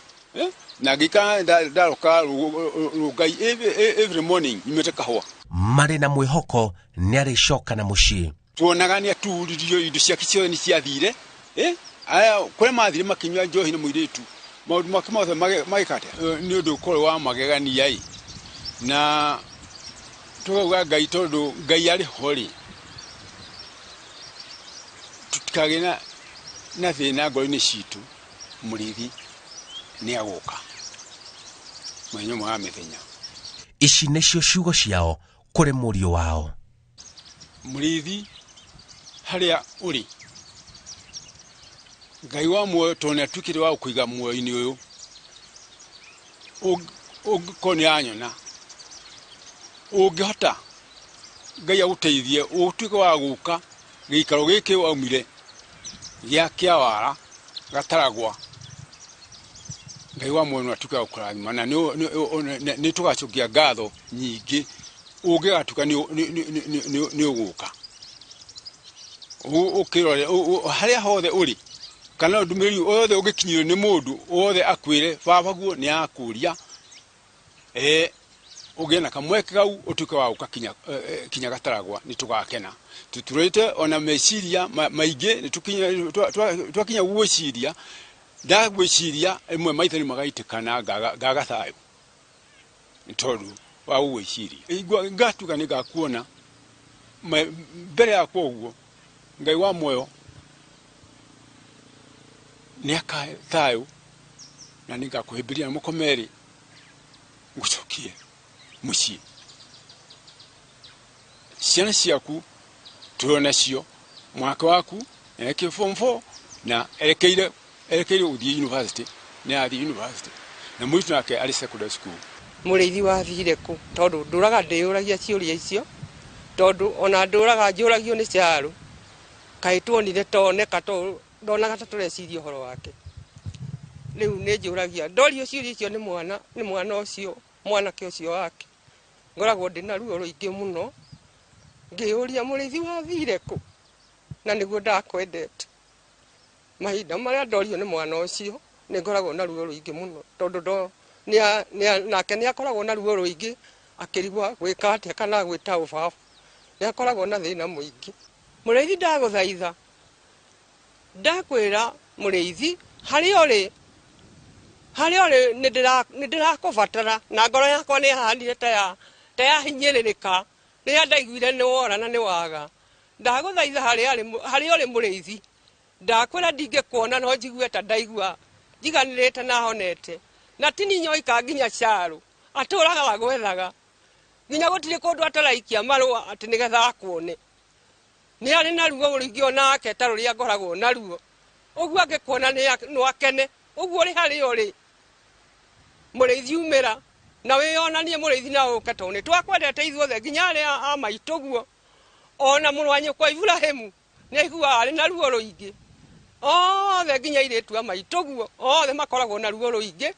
na ngĩikara ndaroka Rũngai every morning nyumĩte kahũa. Marĩ na mwĩhoko nĩ arĩcoka na mũciĩ. Tuonaga nĩ aturirio, indo ciake ciothe nĩ ciathire, aya kũrĩa mathire makĩnyua njohi na mũirĩtu, maũndũ make mothe magĩka atĩa? Nĩ ũndũ ũkorwo wa magegania ĩ, na tũkauga Ngai, tondũ Ngai arĩ ho rĩ, tũtikagĩe na thĩna ngoro-inĩ citũ. Mũrĩithi nĩ agũka mũthenya ũmwe wa mĩthenya. Ici nĩcio ciugo ciao kũrĩ mũriũ wao. Mũrĩithi harĩa ũrĩ, Ngai wa muoyo tondũ nĩ atuĩkĩte wa gũkũiga muoyo-inĩ ũyũ, ũngĩkorwo nĩ anyona, ũngĩhota Ngai agũteithie ũtuĩke wa gũka gĩikaro gĩkĩ waumire gĩa Kĩawara Gataragwa, Ngai wa muoyo no atuĩke wa gũkũrathima, na nĩ tũgacokia ngatho nyingĩ ũngĩgatuĩka nĩ ũgũka. Ũkĩrore harĩa hothe ũrĩ, kana ndũmĩrĩri yothe ũngĩkinyĩrwo nĩ mũndũ wothe akwĩre baba guo nĩ akũria, ũgĩe na kamweke kau ũtuĩke wa gũka kinya Gataragwa, nĩ tũgakena. Tũturĩte ona meciria maingĩ, twakinya gwĩciria, ndagwĩciria ĩmwe maitho nĩ magaitĩka na ngaga thayũ nĩ tondũ wa gũgwĩciria. Ngatuĩka nĩ ngakuona mbere yakwa ũguo, Ngai wa muoyo nĩ akahe thayũ, na nĩ ngakũhĩmbĩria na moko merĩ ngũcokie mũciĩ. Ciana ciaku tũrĩ nacio, mwanake waku erekeire form 4 na erekeire gũthiĩ university, nĩ athiĩ university, na mũirĩtu nake arĩ secondary school. Mũrĩithi wathire kũ? Tondũ ndũraga ndĩyũragia ciũria icio, tondũ ona ndũraga njũragio nĩ Charo, kaĩ tuonire toneka, to ndonaga ta tũreciria ũhoro wake. Rĩu nĩ njũragia, ndorio ciũria icio nĩ mwana ũcio, mwanake ũcio wake, ngoragwo ndĩna ruo rũingĩ mũno ngĩyũria Mũrĩithi wathire kũ, na nĩguo ndakwendete. Mahinda marĩa ndorio nĩ mwana ũcio nĩ ngoragwo na ruo rũingĩ mũno, tondũ nake nĩ akoragwo na ruo rũingĩ akĩrigwa gwĩka atĩa kana gwĩta ũbaba, nĩ akoragwo na thĩna mũingĩ. Mũrĩithi ndagũthaitha, ndakwĩra Mũrĩithi harĩa ũrĩ, nĩ ndĩrakũbatara, na ngoro yakwa nĩ yahanire ta yahinyĩrĩrĩka rĩrĩa ndaiguire nĩ wora na nĩ waga. Ndagũthaitha harĩa ũrĩ Mũrĩithi, ndakwĩra ndingĩkuona no njigue ta ndaigua njiganĩrĩte na honete, na ti niĩ nyoika nginya Charo atũraga agwethaga, nginya gũtirĩ kũndũ ataraikia marũa atĩ nĩgetha akuone. Nĩ arĩ na ruo rũingĩ onake ta rũrĩa ngoragwo naruo, ũguo angĩkuona no akene, ũguo ũrĩ harĩa ũrĩ. Mũrĩithi umĩra na wĩyonanie Mũrĩithi na ũke tondũ nĩ twakwendete ithuothe nginya arĩa a maitũ guo ona mũrũ wa nyũkwa Iburahĩmu nĩ aiguaga arĩ na ruo rũingĩ othe nginya airĩtu a maitũ guo othe makoragwo na ruo rũingĩ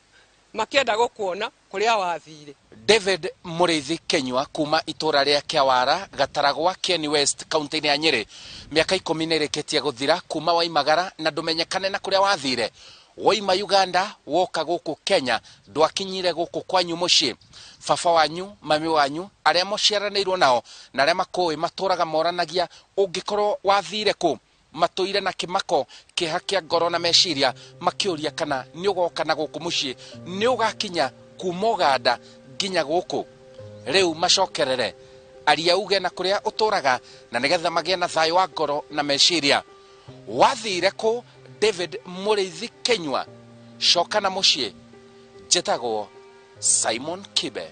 makĩenda gũkuona kũrĩa wathire. David Mũrĩithi Kenyua kuma itũra rĩa Kĩawara Gataragwa Kieni West kaunti-inĩ ya Nyĩrĩ mĩaka 10 nĩ ĩrĩkĩtie gũthira kuma waimagara na ndũmenyekane na kũrĩa wathire. Woima Uganda woka gũkũ Kenya ndwakinyire gũkũ kwanyu mũciĩ. Baba wanyu, mami wanyu, arĩa mũciaranĩirwo nao na arĩa makũĩ matũraga moranagia ũngĩkorwo wathire kũ matũire na kĩmako kĩeha kĩa ngoro na meciria makĩũria kana nĩ ũgoka na gũkũ mũciĩ nĩ ũgakinya kuma Uganda nginya gũkũ. Rĩu macokerere aria uge na kũrĩa ũtũraga na nĩgetha magĩe na thayũ wa ngoro na meciria. Wathire kũ David Mũrĩithi Kenyua? Coka na mũciĩ. Njĩtagwo Simon Kibe.